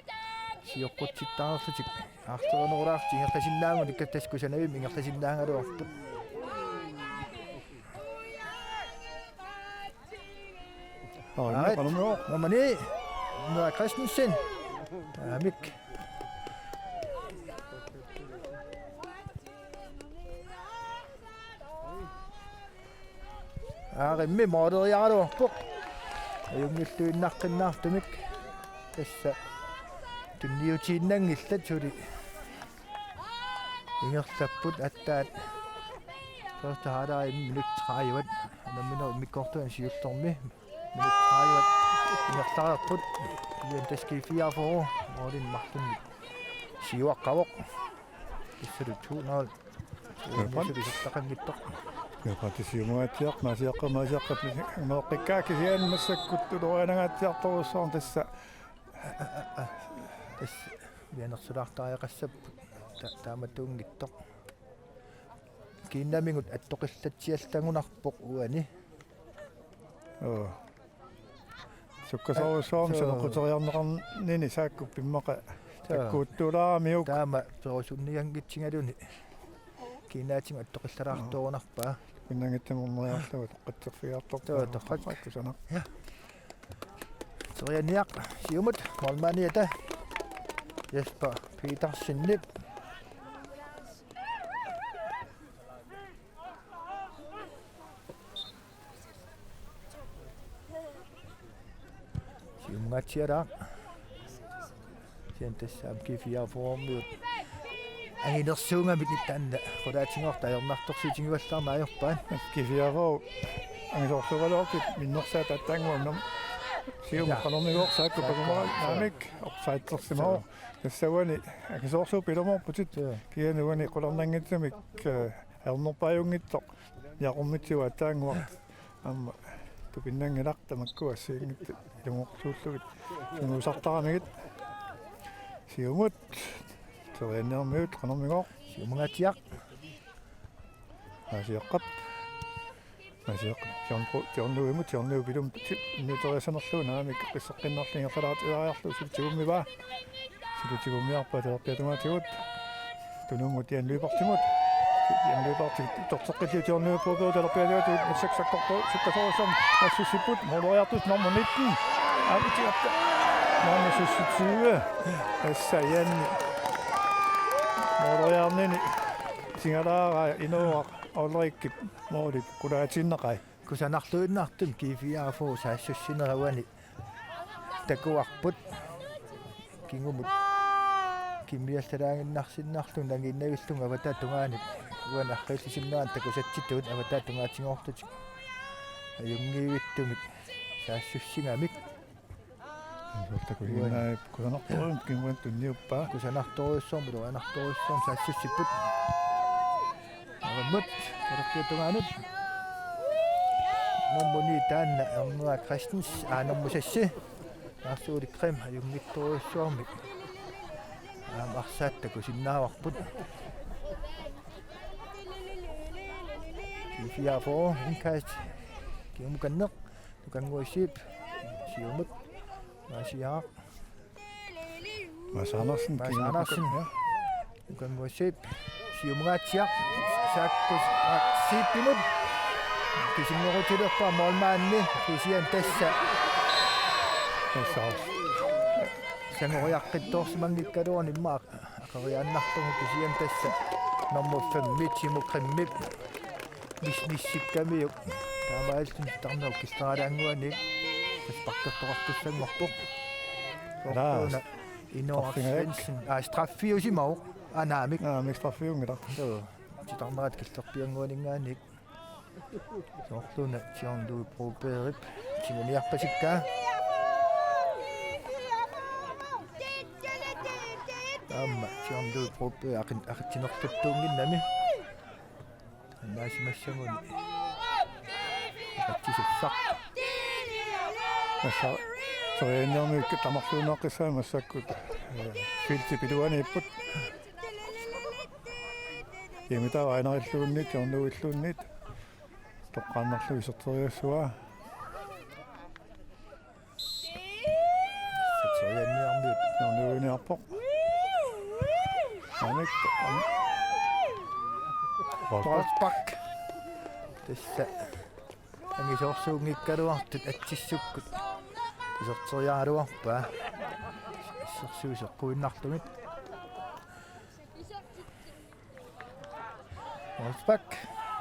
sioqqutsittaarlutik. Aarlerinerulaarlutik ingerlasinnaagunik tassa kusanavimmi ingerlasinnaagaluarput. Aa, Aa, qanormioq? Nummer ni, Noah Christensen. Aamma. Aarimmi mooleriaraluarpoq. Ajunngilluinnaqqinnaartumik. Tassa tunniutiinnanngillat suli. Ingerlapput aatsaat. Første halvleg minut tredive. Nammineq immikkoortuani siullermi. Minut tredive. Ingerlareerput. Ian Taski fireogfyrre. Målin Martin. Siuaqqavoq. Tassa to nul. Japan. Suli siuaqqanngitsoq. Japan siumungaatsiaq, Maasiaqqap, Maasiaqqap, Maasiaqqap, Maasiaqqap, kisianni massakkut tulorianangaatsiartorujussuarnik tassa. Tassa uanersulaartariaqassapput. Ta-, taamatuunngitsoq. Kiinnamigut attoqillatsiallagunarpoq uani. Joo. Sukkasoorujussuarmik Joo. saneqquteriarneqarnini Saakkup immaqa Joo. takkuuttuulaaramiuk. Taama perusunnianngitsigaluni. Kiinnaatigut attoqillalaartorunarpaa. Pinnanngitsamut orneriarlugu toqqatserfigiartorpaa. Joo, torrak. Torrak kusanaq. Ja. Terianniaq siumut målmandiata Jesper Petersenip. Siumungaatsiaraaq. Kisianni tassa M G fireogfyrre-miut anginersuugamik taanna qulaatigorta ajornartorsiutigivallaarneq ajorpaat. M G fireogfyrre angisoorsuugaluarput minnersaat tattaannguamnam. Siumut Ja. qanormigooq Saakkup Saakkup. pakumaga naamik offside-ersimavoq. Joo. Tassa uani angisoorsuup ilumoorputit. Joo. Kisianni uani qularnanngitsumik, eh, ajornerpaajunngitsoq. Niaqormitsigut aatsaannguaq. Aamma tupinnanngilaq tamakku assigiinngitsut ilumorsuullugit. Simusartaramigit. Siumut. Terianniarmiut qanormigooq. Siumungaatsiaq. Maasiaqqap. Maasiaqqap. John Pro-, John Lewimut, John Lewip ilumut ti-, nuteriassanerlugu naamik qisseqqinnarlugu ingerlalaartilaariarlugu suli tigummivaa. Suli tigummiarpaa talerpiata tungaatigut. Tunummut Jan Lyberthimut. Jan Lyberth uterteqqillugu John Lewip puuperu talerpiata tungaatigut massakkut sakkortooq sukkasoorujussuarmik saassussipput måleriartussaq nummer nitten. Aamma tiatta. Nummer syvogtyve. Tassa Jan. Måleriarnini. Singalaaraa Inooraq Ulrikkip målip qulaatiinnaqai. Kusanarluinnartumik G fireogfyrre saassussinerup uani takuarput. Kingumut kimmiallalaaginnarsinnarlugu nangiinnavillunga avataata tungaanut uani arriillisimagaanni takusatsitut avataata tungaatigoorlutik. Ajunngivittumik saassussigamik. Soorlu takuinnaapput kusanartorujussuarmik kinguan tunniuppaa. Kusanartorujussuarmik, uanartorujussuarmik saassussipput. Aamma talerpiata tungaanut. Nummer ni taanna Ernera Christens, aa, nummer seks. Lars Ole Krim, ajunngitsorujussuarmik. Aamma arsaatta takusinnaavarput. G fireogfyrre, indkast. Kingumukanneq. Nukannguaq Zeeb, siumut, Maasiaq. Mads Andersen, Mads Kingumut Andersen. Ja. Nukannguaq Zeeb, siumungaatsiaq, Saakku, aa, Zeebimut. Kisinngorutsilerpaa målmandi, kisianni tassa. Tassa. Sangoriaqqittoorsimanngikkaluarpoq immaqa. Aqeriaannarlugu kisianni tassa nummer fem, Timo Krimip. Mis-, missikkamiuk. Taamaalilluni tarnerup killeraalaannguanik. Tassa pakkertoqartussanngorpoq. Alaa. Soorluuna Inooraq Straffiga. Svendsen. Aa, straffiusimavoq. Aa, naamik. Naamik straffiunngilaq. Joo. Titarnerat killerpiannguaninngaanniit. Soorluuna John Louis Brobergip tiguniarpasikkaa. Aamma John Louis Broberg aqin-, aqitsinerluttuunnginnami. Annaasimassaguni. Aqitsisassaq. Tassa terianniarmiut tamarluinnaqqissaat massakkut, eh, feltip iluaniipput. Imitaava ainarilluunniit, John Louilluunniit. Toqqaannarlugu iserteriassavaa. Satserianniarmiut. John Louiniarpoq. Anik. Rosbach. Rosbach. Tassa. Angisoorsuunngikkaluartut atsissukkut. iserteriaraluarpaa. Isersuiseqquinnartumik. Målspark.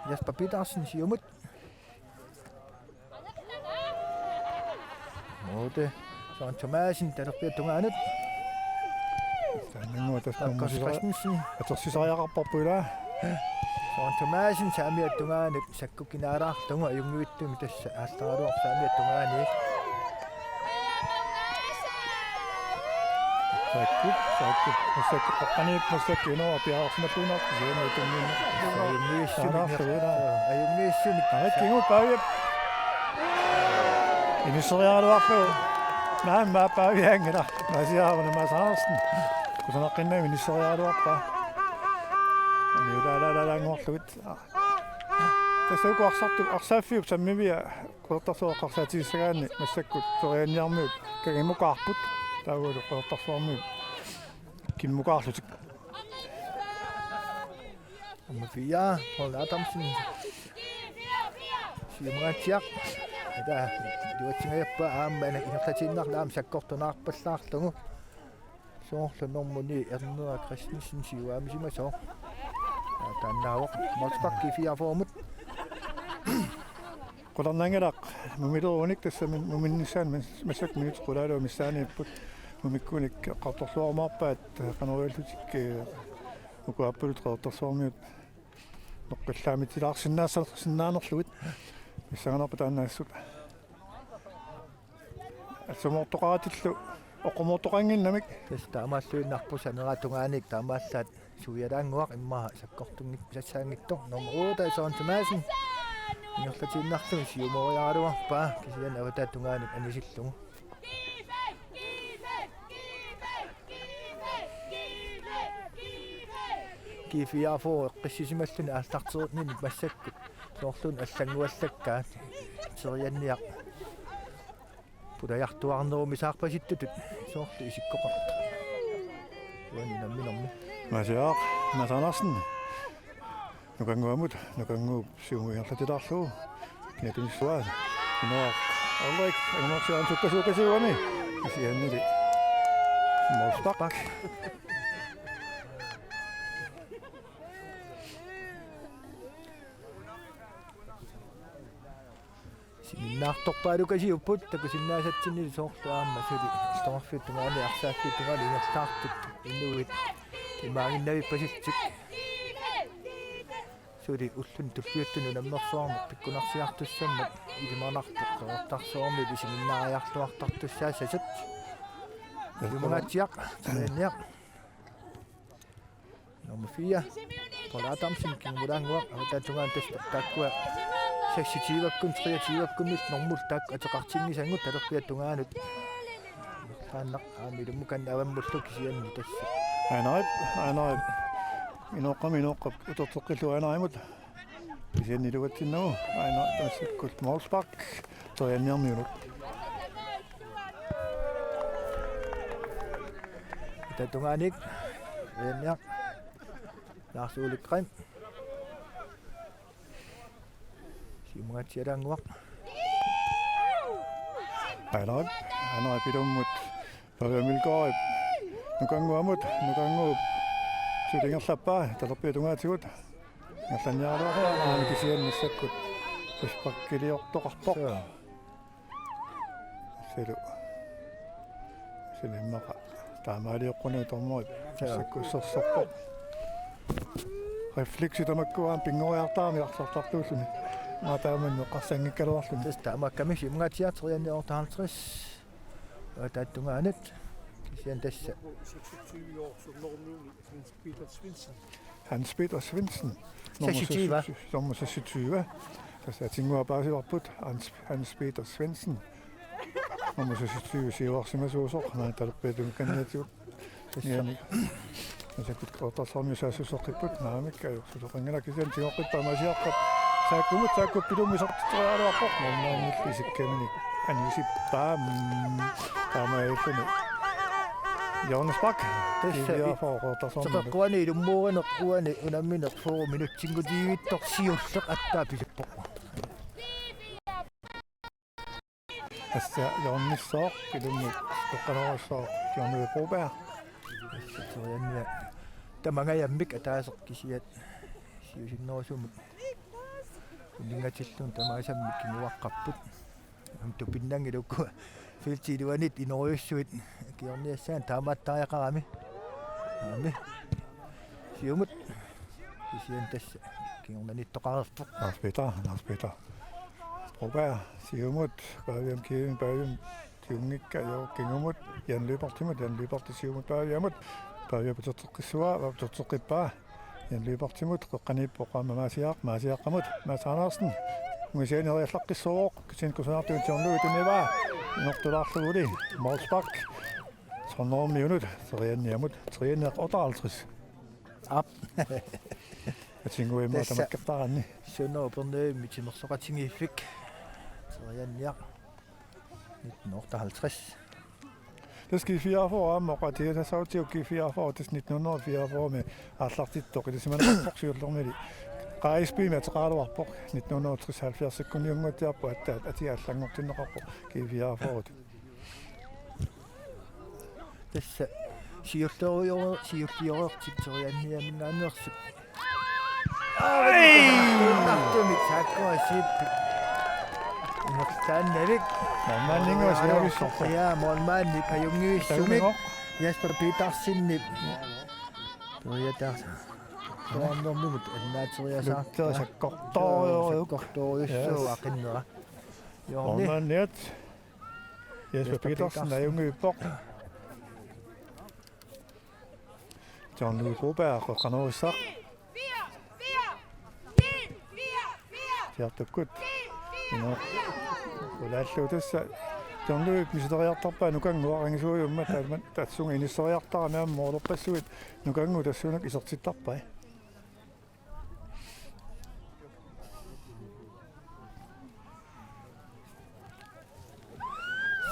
Jesper Petersen siumut. Måte. Søren Thomasen, talerpiata tungaanut. Taanna tassa Markus Christensen. Atersisariaqarparput ilaa. Søren Thomasen, saamiata tungaanut, sakkup kinaalaarlugu, ajunngivittumik tassa aallaraluarpoq saamiata tungaanut. Sakkup, sakkup, massakkut, qaqqaniippoq massakkut, inua piaarsimalluinnarpoq, siumut tunniinnaq. Ajunngivissumik. Taanna ilaa. Ajunngivissumik. Taanna kigu Paaviap. Inisseriaraluarlugu. Naamik Paavianngilaq. Masiaaruna Mads Andersen. Kusanaqqinnami inisseriaraluarpaa. Aniulaalaalaalaanngorlugit. Tassa uku arsartut arsaaffiup sammivia Qeqertarsuaq eqqarsaatigissagaanni massakkut torianniarmiut kagimukaarput. Taavalu Qeqertarsuarmiut kimmukaarlutik. Nummer fire, Paul Adamsen. Siumungaatsiaq. Ata, iluatsingajappaa aamma ingerlatiinnarlugu aamma sakkortunaarpallaarlugu. Soorlu nummer ni, Ernera Christensen siuaamisimasoq. Taannaavoq målspark G fireogfyrre-mut. Qularnanngilaq mumilerunik tassa min-, muminnissaanut mas-, massakkut minutsit qulaaluit missaaniipput. Mumikkunik eqqartorluarumaarpaat qanoq iliorlutik, eh, uku aappaluttoq Qeqertarsuarmiut noqqallaammitsilaarsinnaassalersinnaanerlugit. Pissanganarpoq taanna assut. Assumoortoqaratillu oqqumoortoqannginnamik. Tassa taamaalluinnarpoq saneraap tungaaniit taamaallaat suialaannguaq immaqa sakkortunngit-, sassaanngitsoq nummer otte Søren Thomasen. Ingerlatiinnarlugu siumoriaraluarpaa kisianni avataata tungaanut anisillugu. G fireogfyrre eqqissisimalluni aallartereerninni massakkut. Soorluuna allannguallakkaat terianniaq. Pulajartuarnerumisaarpasittutut soorlu isikkoqartoq. Uani namminermi. Masiaq, Mads Andersen. Nukannguamut, Nukannguup siumut ingerlatilaarlugu. Kinatunissua. Inuaq. Ulrik, angumersiaan sukkasuukasiugami. Kisiannili. Målspark. Siminnaartorpaalukasiupput takusinnaasatsinni soorlu aamma suli illoqarfiup tungaani arsaaffiup tungaani ingerlaartut inuit imaaginnavippasillutik. Suli ulluni tulliuttuni unammersuarneq pikkunarsiartussammat ilimanarpoq Qeqertarsuarmiut isiginnaariarluartartussaassasoq. Siumungaatsiaq, terianniaq. Nummer fire, Paul Adamsen, kingulaannguaq, avataata tungaanut tassa taakkua seksogtyve-kkut, treogtyve-kkunniit normullu taakku ateqartinngisagut talerpiata tungaanut. Taanna aamma ilummukanneq avammullu kisianni tassa. Aanarit, Aanarit. Inooqqami, Inooqqap uterteqqillugu Aanarimut. Kisianni iluatsinnagu aana massakkut målspark terianniarmiunut. Avataata tungaanut terianniaq Lars Ole Grim. Siumungaatsialaannguaq. Aanarit, Aanarit ilummut. Pavia Milgaard. Nukannguamut, Nukannguup. Suli ingerlappaa, talerpiata tungaatigut. Ingerlanniaraluarpaa, aamma kisianni massakkut. Frisparkiliortoqarpoq. Suu. Sulu. Sulu immaqa. Taamaalioqqunagu dommerit. Suu. Massakkut ussersorpoq. Refleksi tamakkua pinngoriartaramik arsartartuulluni. Maa taamani eqqarsanngikkaluarluni. Tassa taamaakkami siumungaatsiaq terianniaq otteoghalvtreds. Avataata tungaanut. Kisianni tassa. Hans Peter Svendsen. Hans Peter Svendsen. Nummer seksogtyve. Seksogtyve, nummer seksogtyve. Tassa atinnguaq paasivarput. Hans, Hans Peter Svendsen. Nummer seksogtyve siuarsimasuusoq. Naa talerpiata tungaaniitigut. Tassa. Iani. Massakkut Qeqertarsuarmiut saassusseqqipput, naamik, ajorsusoqanngilaq kisianni tigoqqippaa Masiaqqap saakkumut, saakkup ilummut isertitseriaraluarpoq, målmandillu isikkaminik anisippaa, mm, taamaalilluni. Hjørnespark, tassa G fireogfyrre Qeqertarsuarmiut. Teqeqquani ilummuurineq uani unammineq fyrre minutsinngutiivittoq siulleq aatsaat pisippoq. Tassa hjørnissooq, ilummut qeqqanoorissooq, John Broberg. Tassa terianniaq tamangajammik ataaseq kisiat siusinnerusumut uninngatilluni tamaasammik kinguaqqapput. Aamma tupinnanngilaq uku feltip iluanit inoorujussuit akiorniassaannik taamaattariaqarami. Aamma. Siumut. Kisianni tassa kingornaniittoqareerpoq. Lars Peter, Lars Peter. Broberg, siumut, Paviam kiin, Paviam siunngikkaa, jo, kingumut, Jan Lyberthimut, Jan Lyberth siumut Paviamut, Pavia puterteqqissuaa, Pavia puterteqqippaa, Jan Lyberthimut, qeqqaniippoq aamma Maasiaq, Maasiaqqamut, Mads Andersen, ungasiani eriallaqqissuuvoq, kisianni kusanartumik John Lewis tunivaa, inortulaarluguli, målspark, Sonnermiunut, terianniamut, terianniaq otteoghalvtreds. Aap. Atinguimma tassa tamakkertaranni. Suno Upernavimmi timersoqatigiiffik. Terianniaq nitten otteoghalvtreds. Tassa G fireogfyrre aamma oqaatigisassaagut, G fireogfyrre, tassa nitten hundrede og fireogfyrre-mi aallartittoq, ilisimaneqarpoq siullermili. Q S B-mi ateqaraluarpoq, nitten hundrede og tres halvfjerds-ikkunniunngortiarpoq, aatsaat atia allanngortinneqarpoq G fireogfyrre. Tassa siullerujoor-, siullerujoortip terianniaminngaanneersoq. Ai! Nartumik Saakkuasiip. Imertaannavik. Målmandinngua siavissorpoq. Ja, målmandip ajunngivissumik. Tagumigoq. Jesper Petersenip. Periataarsa. Tuarnermimut annaateriasaartoq. Luther sakkortoorujussuuvoq. Sakkortoorujussuuvoq. Yes. Aqinnera. Jorni. Målmandiat. Jesper Jesper Petersen Petersen. Ajunngivippoq. John Louis Broberg, qeqqanoorissaq. Siartukkut. Ino. Ulaallu tassa. John Louis misileriartarpaa nukannguaq angisuujummat, taama tassunga inisseriartarami aamma moolerpassuit nukannguit tassuunakkut isertittarpai.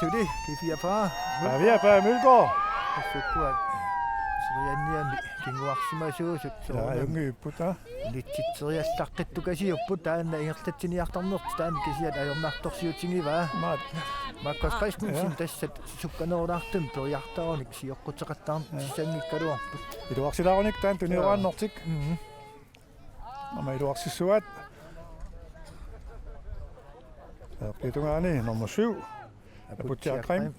Suli, P fireogfyrre. Pavia Pavia Mølgaard. Sukkua. Terianniami kinguarsimasuusut. Ja, soorunami. Ajunngivippoq, aa. Nitsitseriallaqqittukasiupput taanna ingerlatsiniartarnertik taanna kisiat ajornartorsiutigivaa. Maat. Markus Christensen, ja, tassa sukkanerulaartumik periartarunik sioqquteqattaarnissanngikkaluarput. Iluarsilaarunik taanna tunioraannertik. Mhm. Aamma iluarsissuaat. Taperpiatungaani nummer syv. Aputsiaq Krim.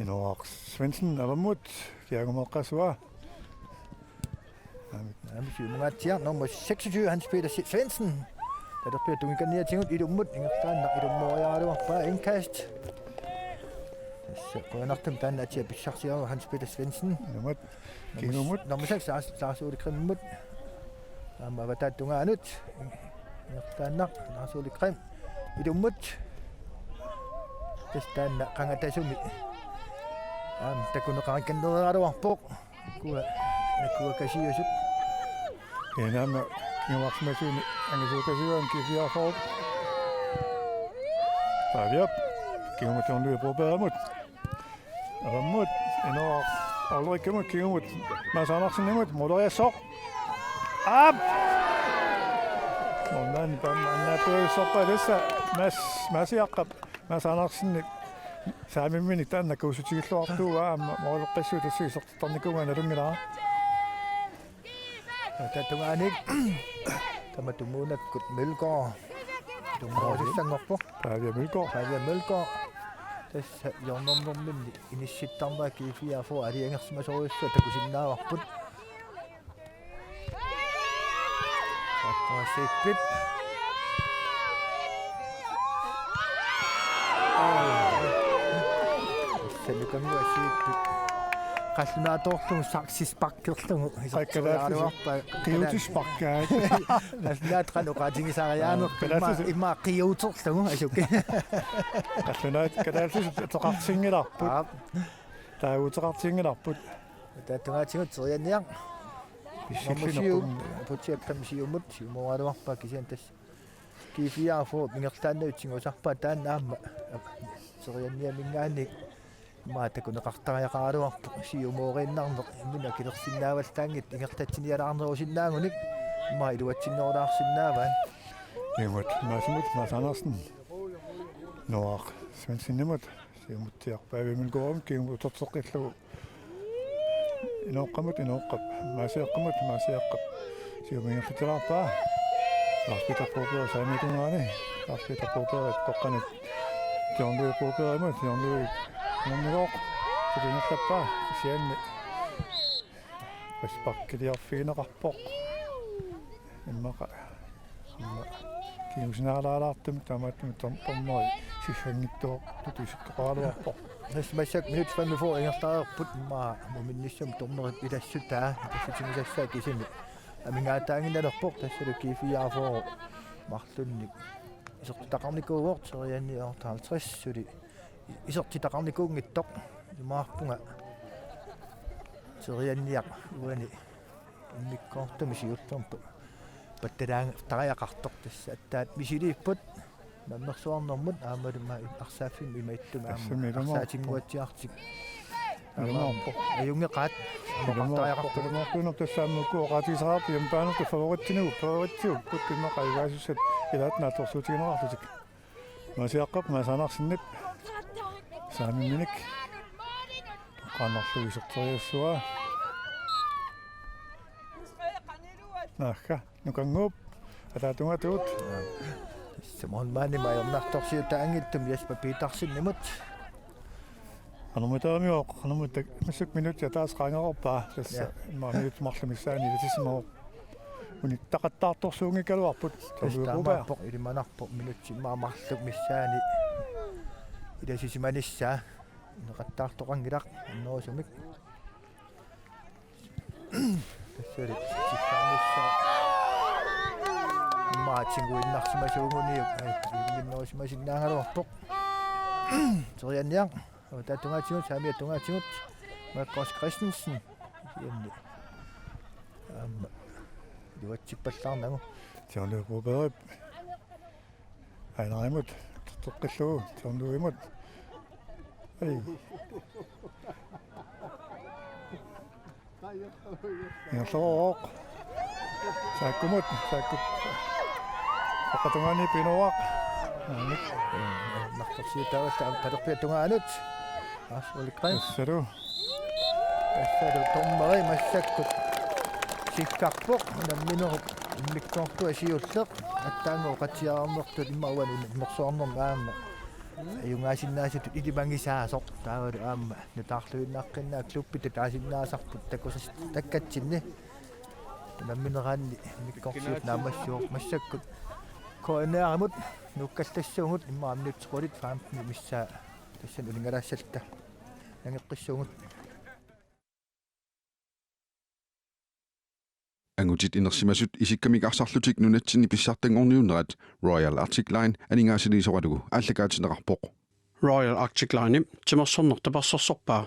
Inoaq Svendsen avammut. Kiagumeeqqassua. Aamma siumungaatsiaq nummer seksogtyve, Hans Peter Svendsen. Taperpiaq tungikanniatigut ilummut, ingerlaannaq ilummooriaraluarpaa, indkast. Tassa qujanartumik taanna atia pissarsiaruk Hans Peter Svendsen. Ilummut. Nummer, kingumut. Nummer seks, Lars, Lars Ole Grimmut. Aamma avataata tungaanut. Ingerlaannaq Lars Ole Grimm. Ilummut. Tassa taanna qangatasumi. Aamma takuneqarikkannereraluarpoq. Kua, nakua kasiusut. Kinaama kinguarsimasuunik angisuukasiuaat G fireogfyrre. Paviap, kingumut John Louis Brobergimut. Avammut, Inoaq Ulrikimut, kingumut Mads Andersenimut, måleriassaaq. Aap! Målmandip aamma annaattuavissorpaa tassa Mads, Maasiaqqap, Mads Andersenip saamimminik taanna kuussutigilluartuuvoq aamma måleqqissuit tassa isertittarnikuugaat nalunngilara. Tatungaani tamatumuunakkut Mølgaard. Tummorissanngorpoq. Pavia Mølgaard. Pavia Mølgaard. Tassa hjørnernerminni inissittarnera G fireogfyrre aalajangersimasorujussuaq takusinnaavarput. Sakkuasiippit. Sanukannguasiippit. Qallunaatoorlugu saksisparkerlugu. Kalaallisut. Isertitseriaraluarpaa. Qiutisparkaat. Qallunaat qanoq oqaatigisariaanerput. Kalaallisut. Ima, ima qiuterlugu asuki. Qallunaat kalaallisut ateqartinngilarput. Aap. Taaguuteqartinngilarput. Tatungaatigut terianniaq. Pissillinarput. Nummer syv, Aputsiaq Krim siumut, siumooraluarpaa kisianni tassa. G fireogfyrre ingerlaannavitsinga usarpaa taanna aamma. Terianniaminngaanniit. Ima takuneqartariaqaraluarpoq siumooriinnarneq imminut akilersinnaavallaanngitsoq ingerlatsinialaarnerusinnaagunik. Immaqa iluatsinnerulaarsinnaavaat. Immut, Maasumut, Maas Andersen. Noaq Svendsenimut. Siumutsiarpaa Emil Gorm, kiimut uterteqqillugu. Inooqqamut, Inooqqap. Maasiaqqamut, Maasiaqqap. Siumut ingerlatilaarpaa. Lars Peter Broberg saamiata tungaani. Lars Peter Broberg qeqqanut. John Louis Brobergimut, John Louis. Nunnigoq. Sutinerlappaa. Kisianni. Frisparkiliorfigineqarpoq. Immaqa. Immaqa. Kingusinalaalaartumik taamaattumik tom-, tommeri sissanngitsoortutut isikkoqaraluarpoq. Tassa massakkut minutsit femogfyrre ingerlareerput immaqa muminnissamut tommerit ilassutaa, ilassutigissassaa kisimi. Amigaataannginnalerpoq tassalu G fireogfyrre marlunnik. Isertitaqarnikuuvoq Terianni otteoghalvtreds suli. Isertitaqarnikuunngitsoq imaarpunga Terianniaq uani immikkoortumi siullermik pattalaangeriaqartoq tassa aatsaat misiliipput unammersuarnermut aammalu aamma arsaaffimmut imaattumik aamma Tassami ilumut. Arsaatinnguatsiartik. Ilumut. Aamma ajunngeqaat. Ilumut. Aamma qattariaqartoq. Ilumut. Ilumut. Tassa aamma uku oqaatigisaqaarput hjemmebane favorittiniu-, favoritsiupput immaqa ajugaasussat ilaat naatsorsuutigineqarlutik. Maasiaqqap Maas Andersenip saamimminik. Qanarlu iserteriassavaa. Naagga, Nukannguup, ataatungaatigut. Simon Manni majornartorsiutaanngitsumik Jesper Petersenimut. Qanormitaamivoq, qanormita-, massakkut minutsit ataaseq qaangerorpaa, tassa. Ja. Immaqa minutsit marluk missaanni ilatissimavoq. Unittaqattaartorsuunngikkaluarput. Tassa taamaappoq, ilimanarpoq minutsit immaqa marluk missaanni ilasisimanissaa. Ineqattaartoqanngilaq annerusumik. Tassali sissaannissaa. Immaqa tiguinnarsimasuuguniuk. Ai, ilinginnerusimasinnaagaluarpoq. Terianniaq. Avataata tungaatigut, saamiata tungaatigut. Markus Christensen. Ianni. Aamma. Iluatsippallaarnagu. Tiorlu Brobergip. Ainarimut. Toqqillugu. Tiorluimut. Ai. Ingerlavoq. Saakkumut, Saakkup. Oqatungaani pinuaq. Aamik. Nartorsiutaavalla talerpiata tungaanut. Lars Ole Gren. Tassalu. Tassalu dommeri massakkut. Sikkarpoq, unamminerup immikkoortua siulleq. Aatsaannguaq oqatsiaarnertut immaqa uani unammersuarnermi aamma. Ajugaasinnaasutut ilimagisaasoq. Taavalu aamma. Nutaarluinnaqqinnaa klubbit ataasinnaasarput takusas-, takkatsinni. Unammineraanni immikkoortigut naammassivoq massakkut. K N R-imut nuukkallassuugut immaqa minutsit qulit femten missaa tassani uninngalaassalluta. Nangeqqissuugut. Angutit inersimasut isikkamik arsarlutik nunatsinni pissartanngorniunnerat Royal Arctic Line aningaasaliisoralugu aallakaatinneqarpoq. Royal Arctic Line timersorneq tapersersorpaa.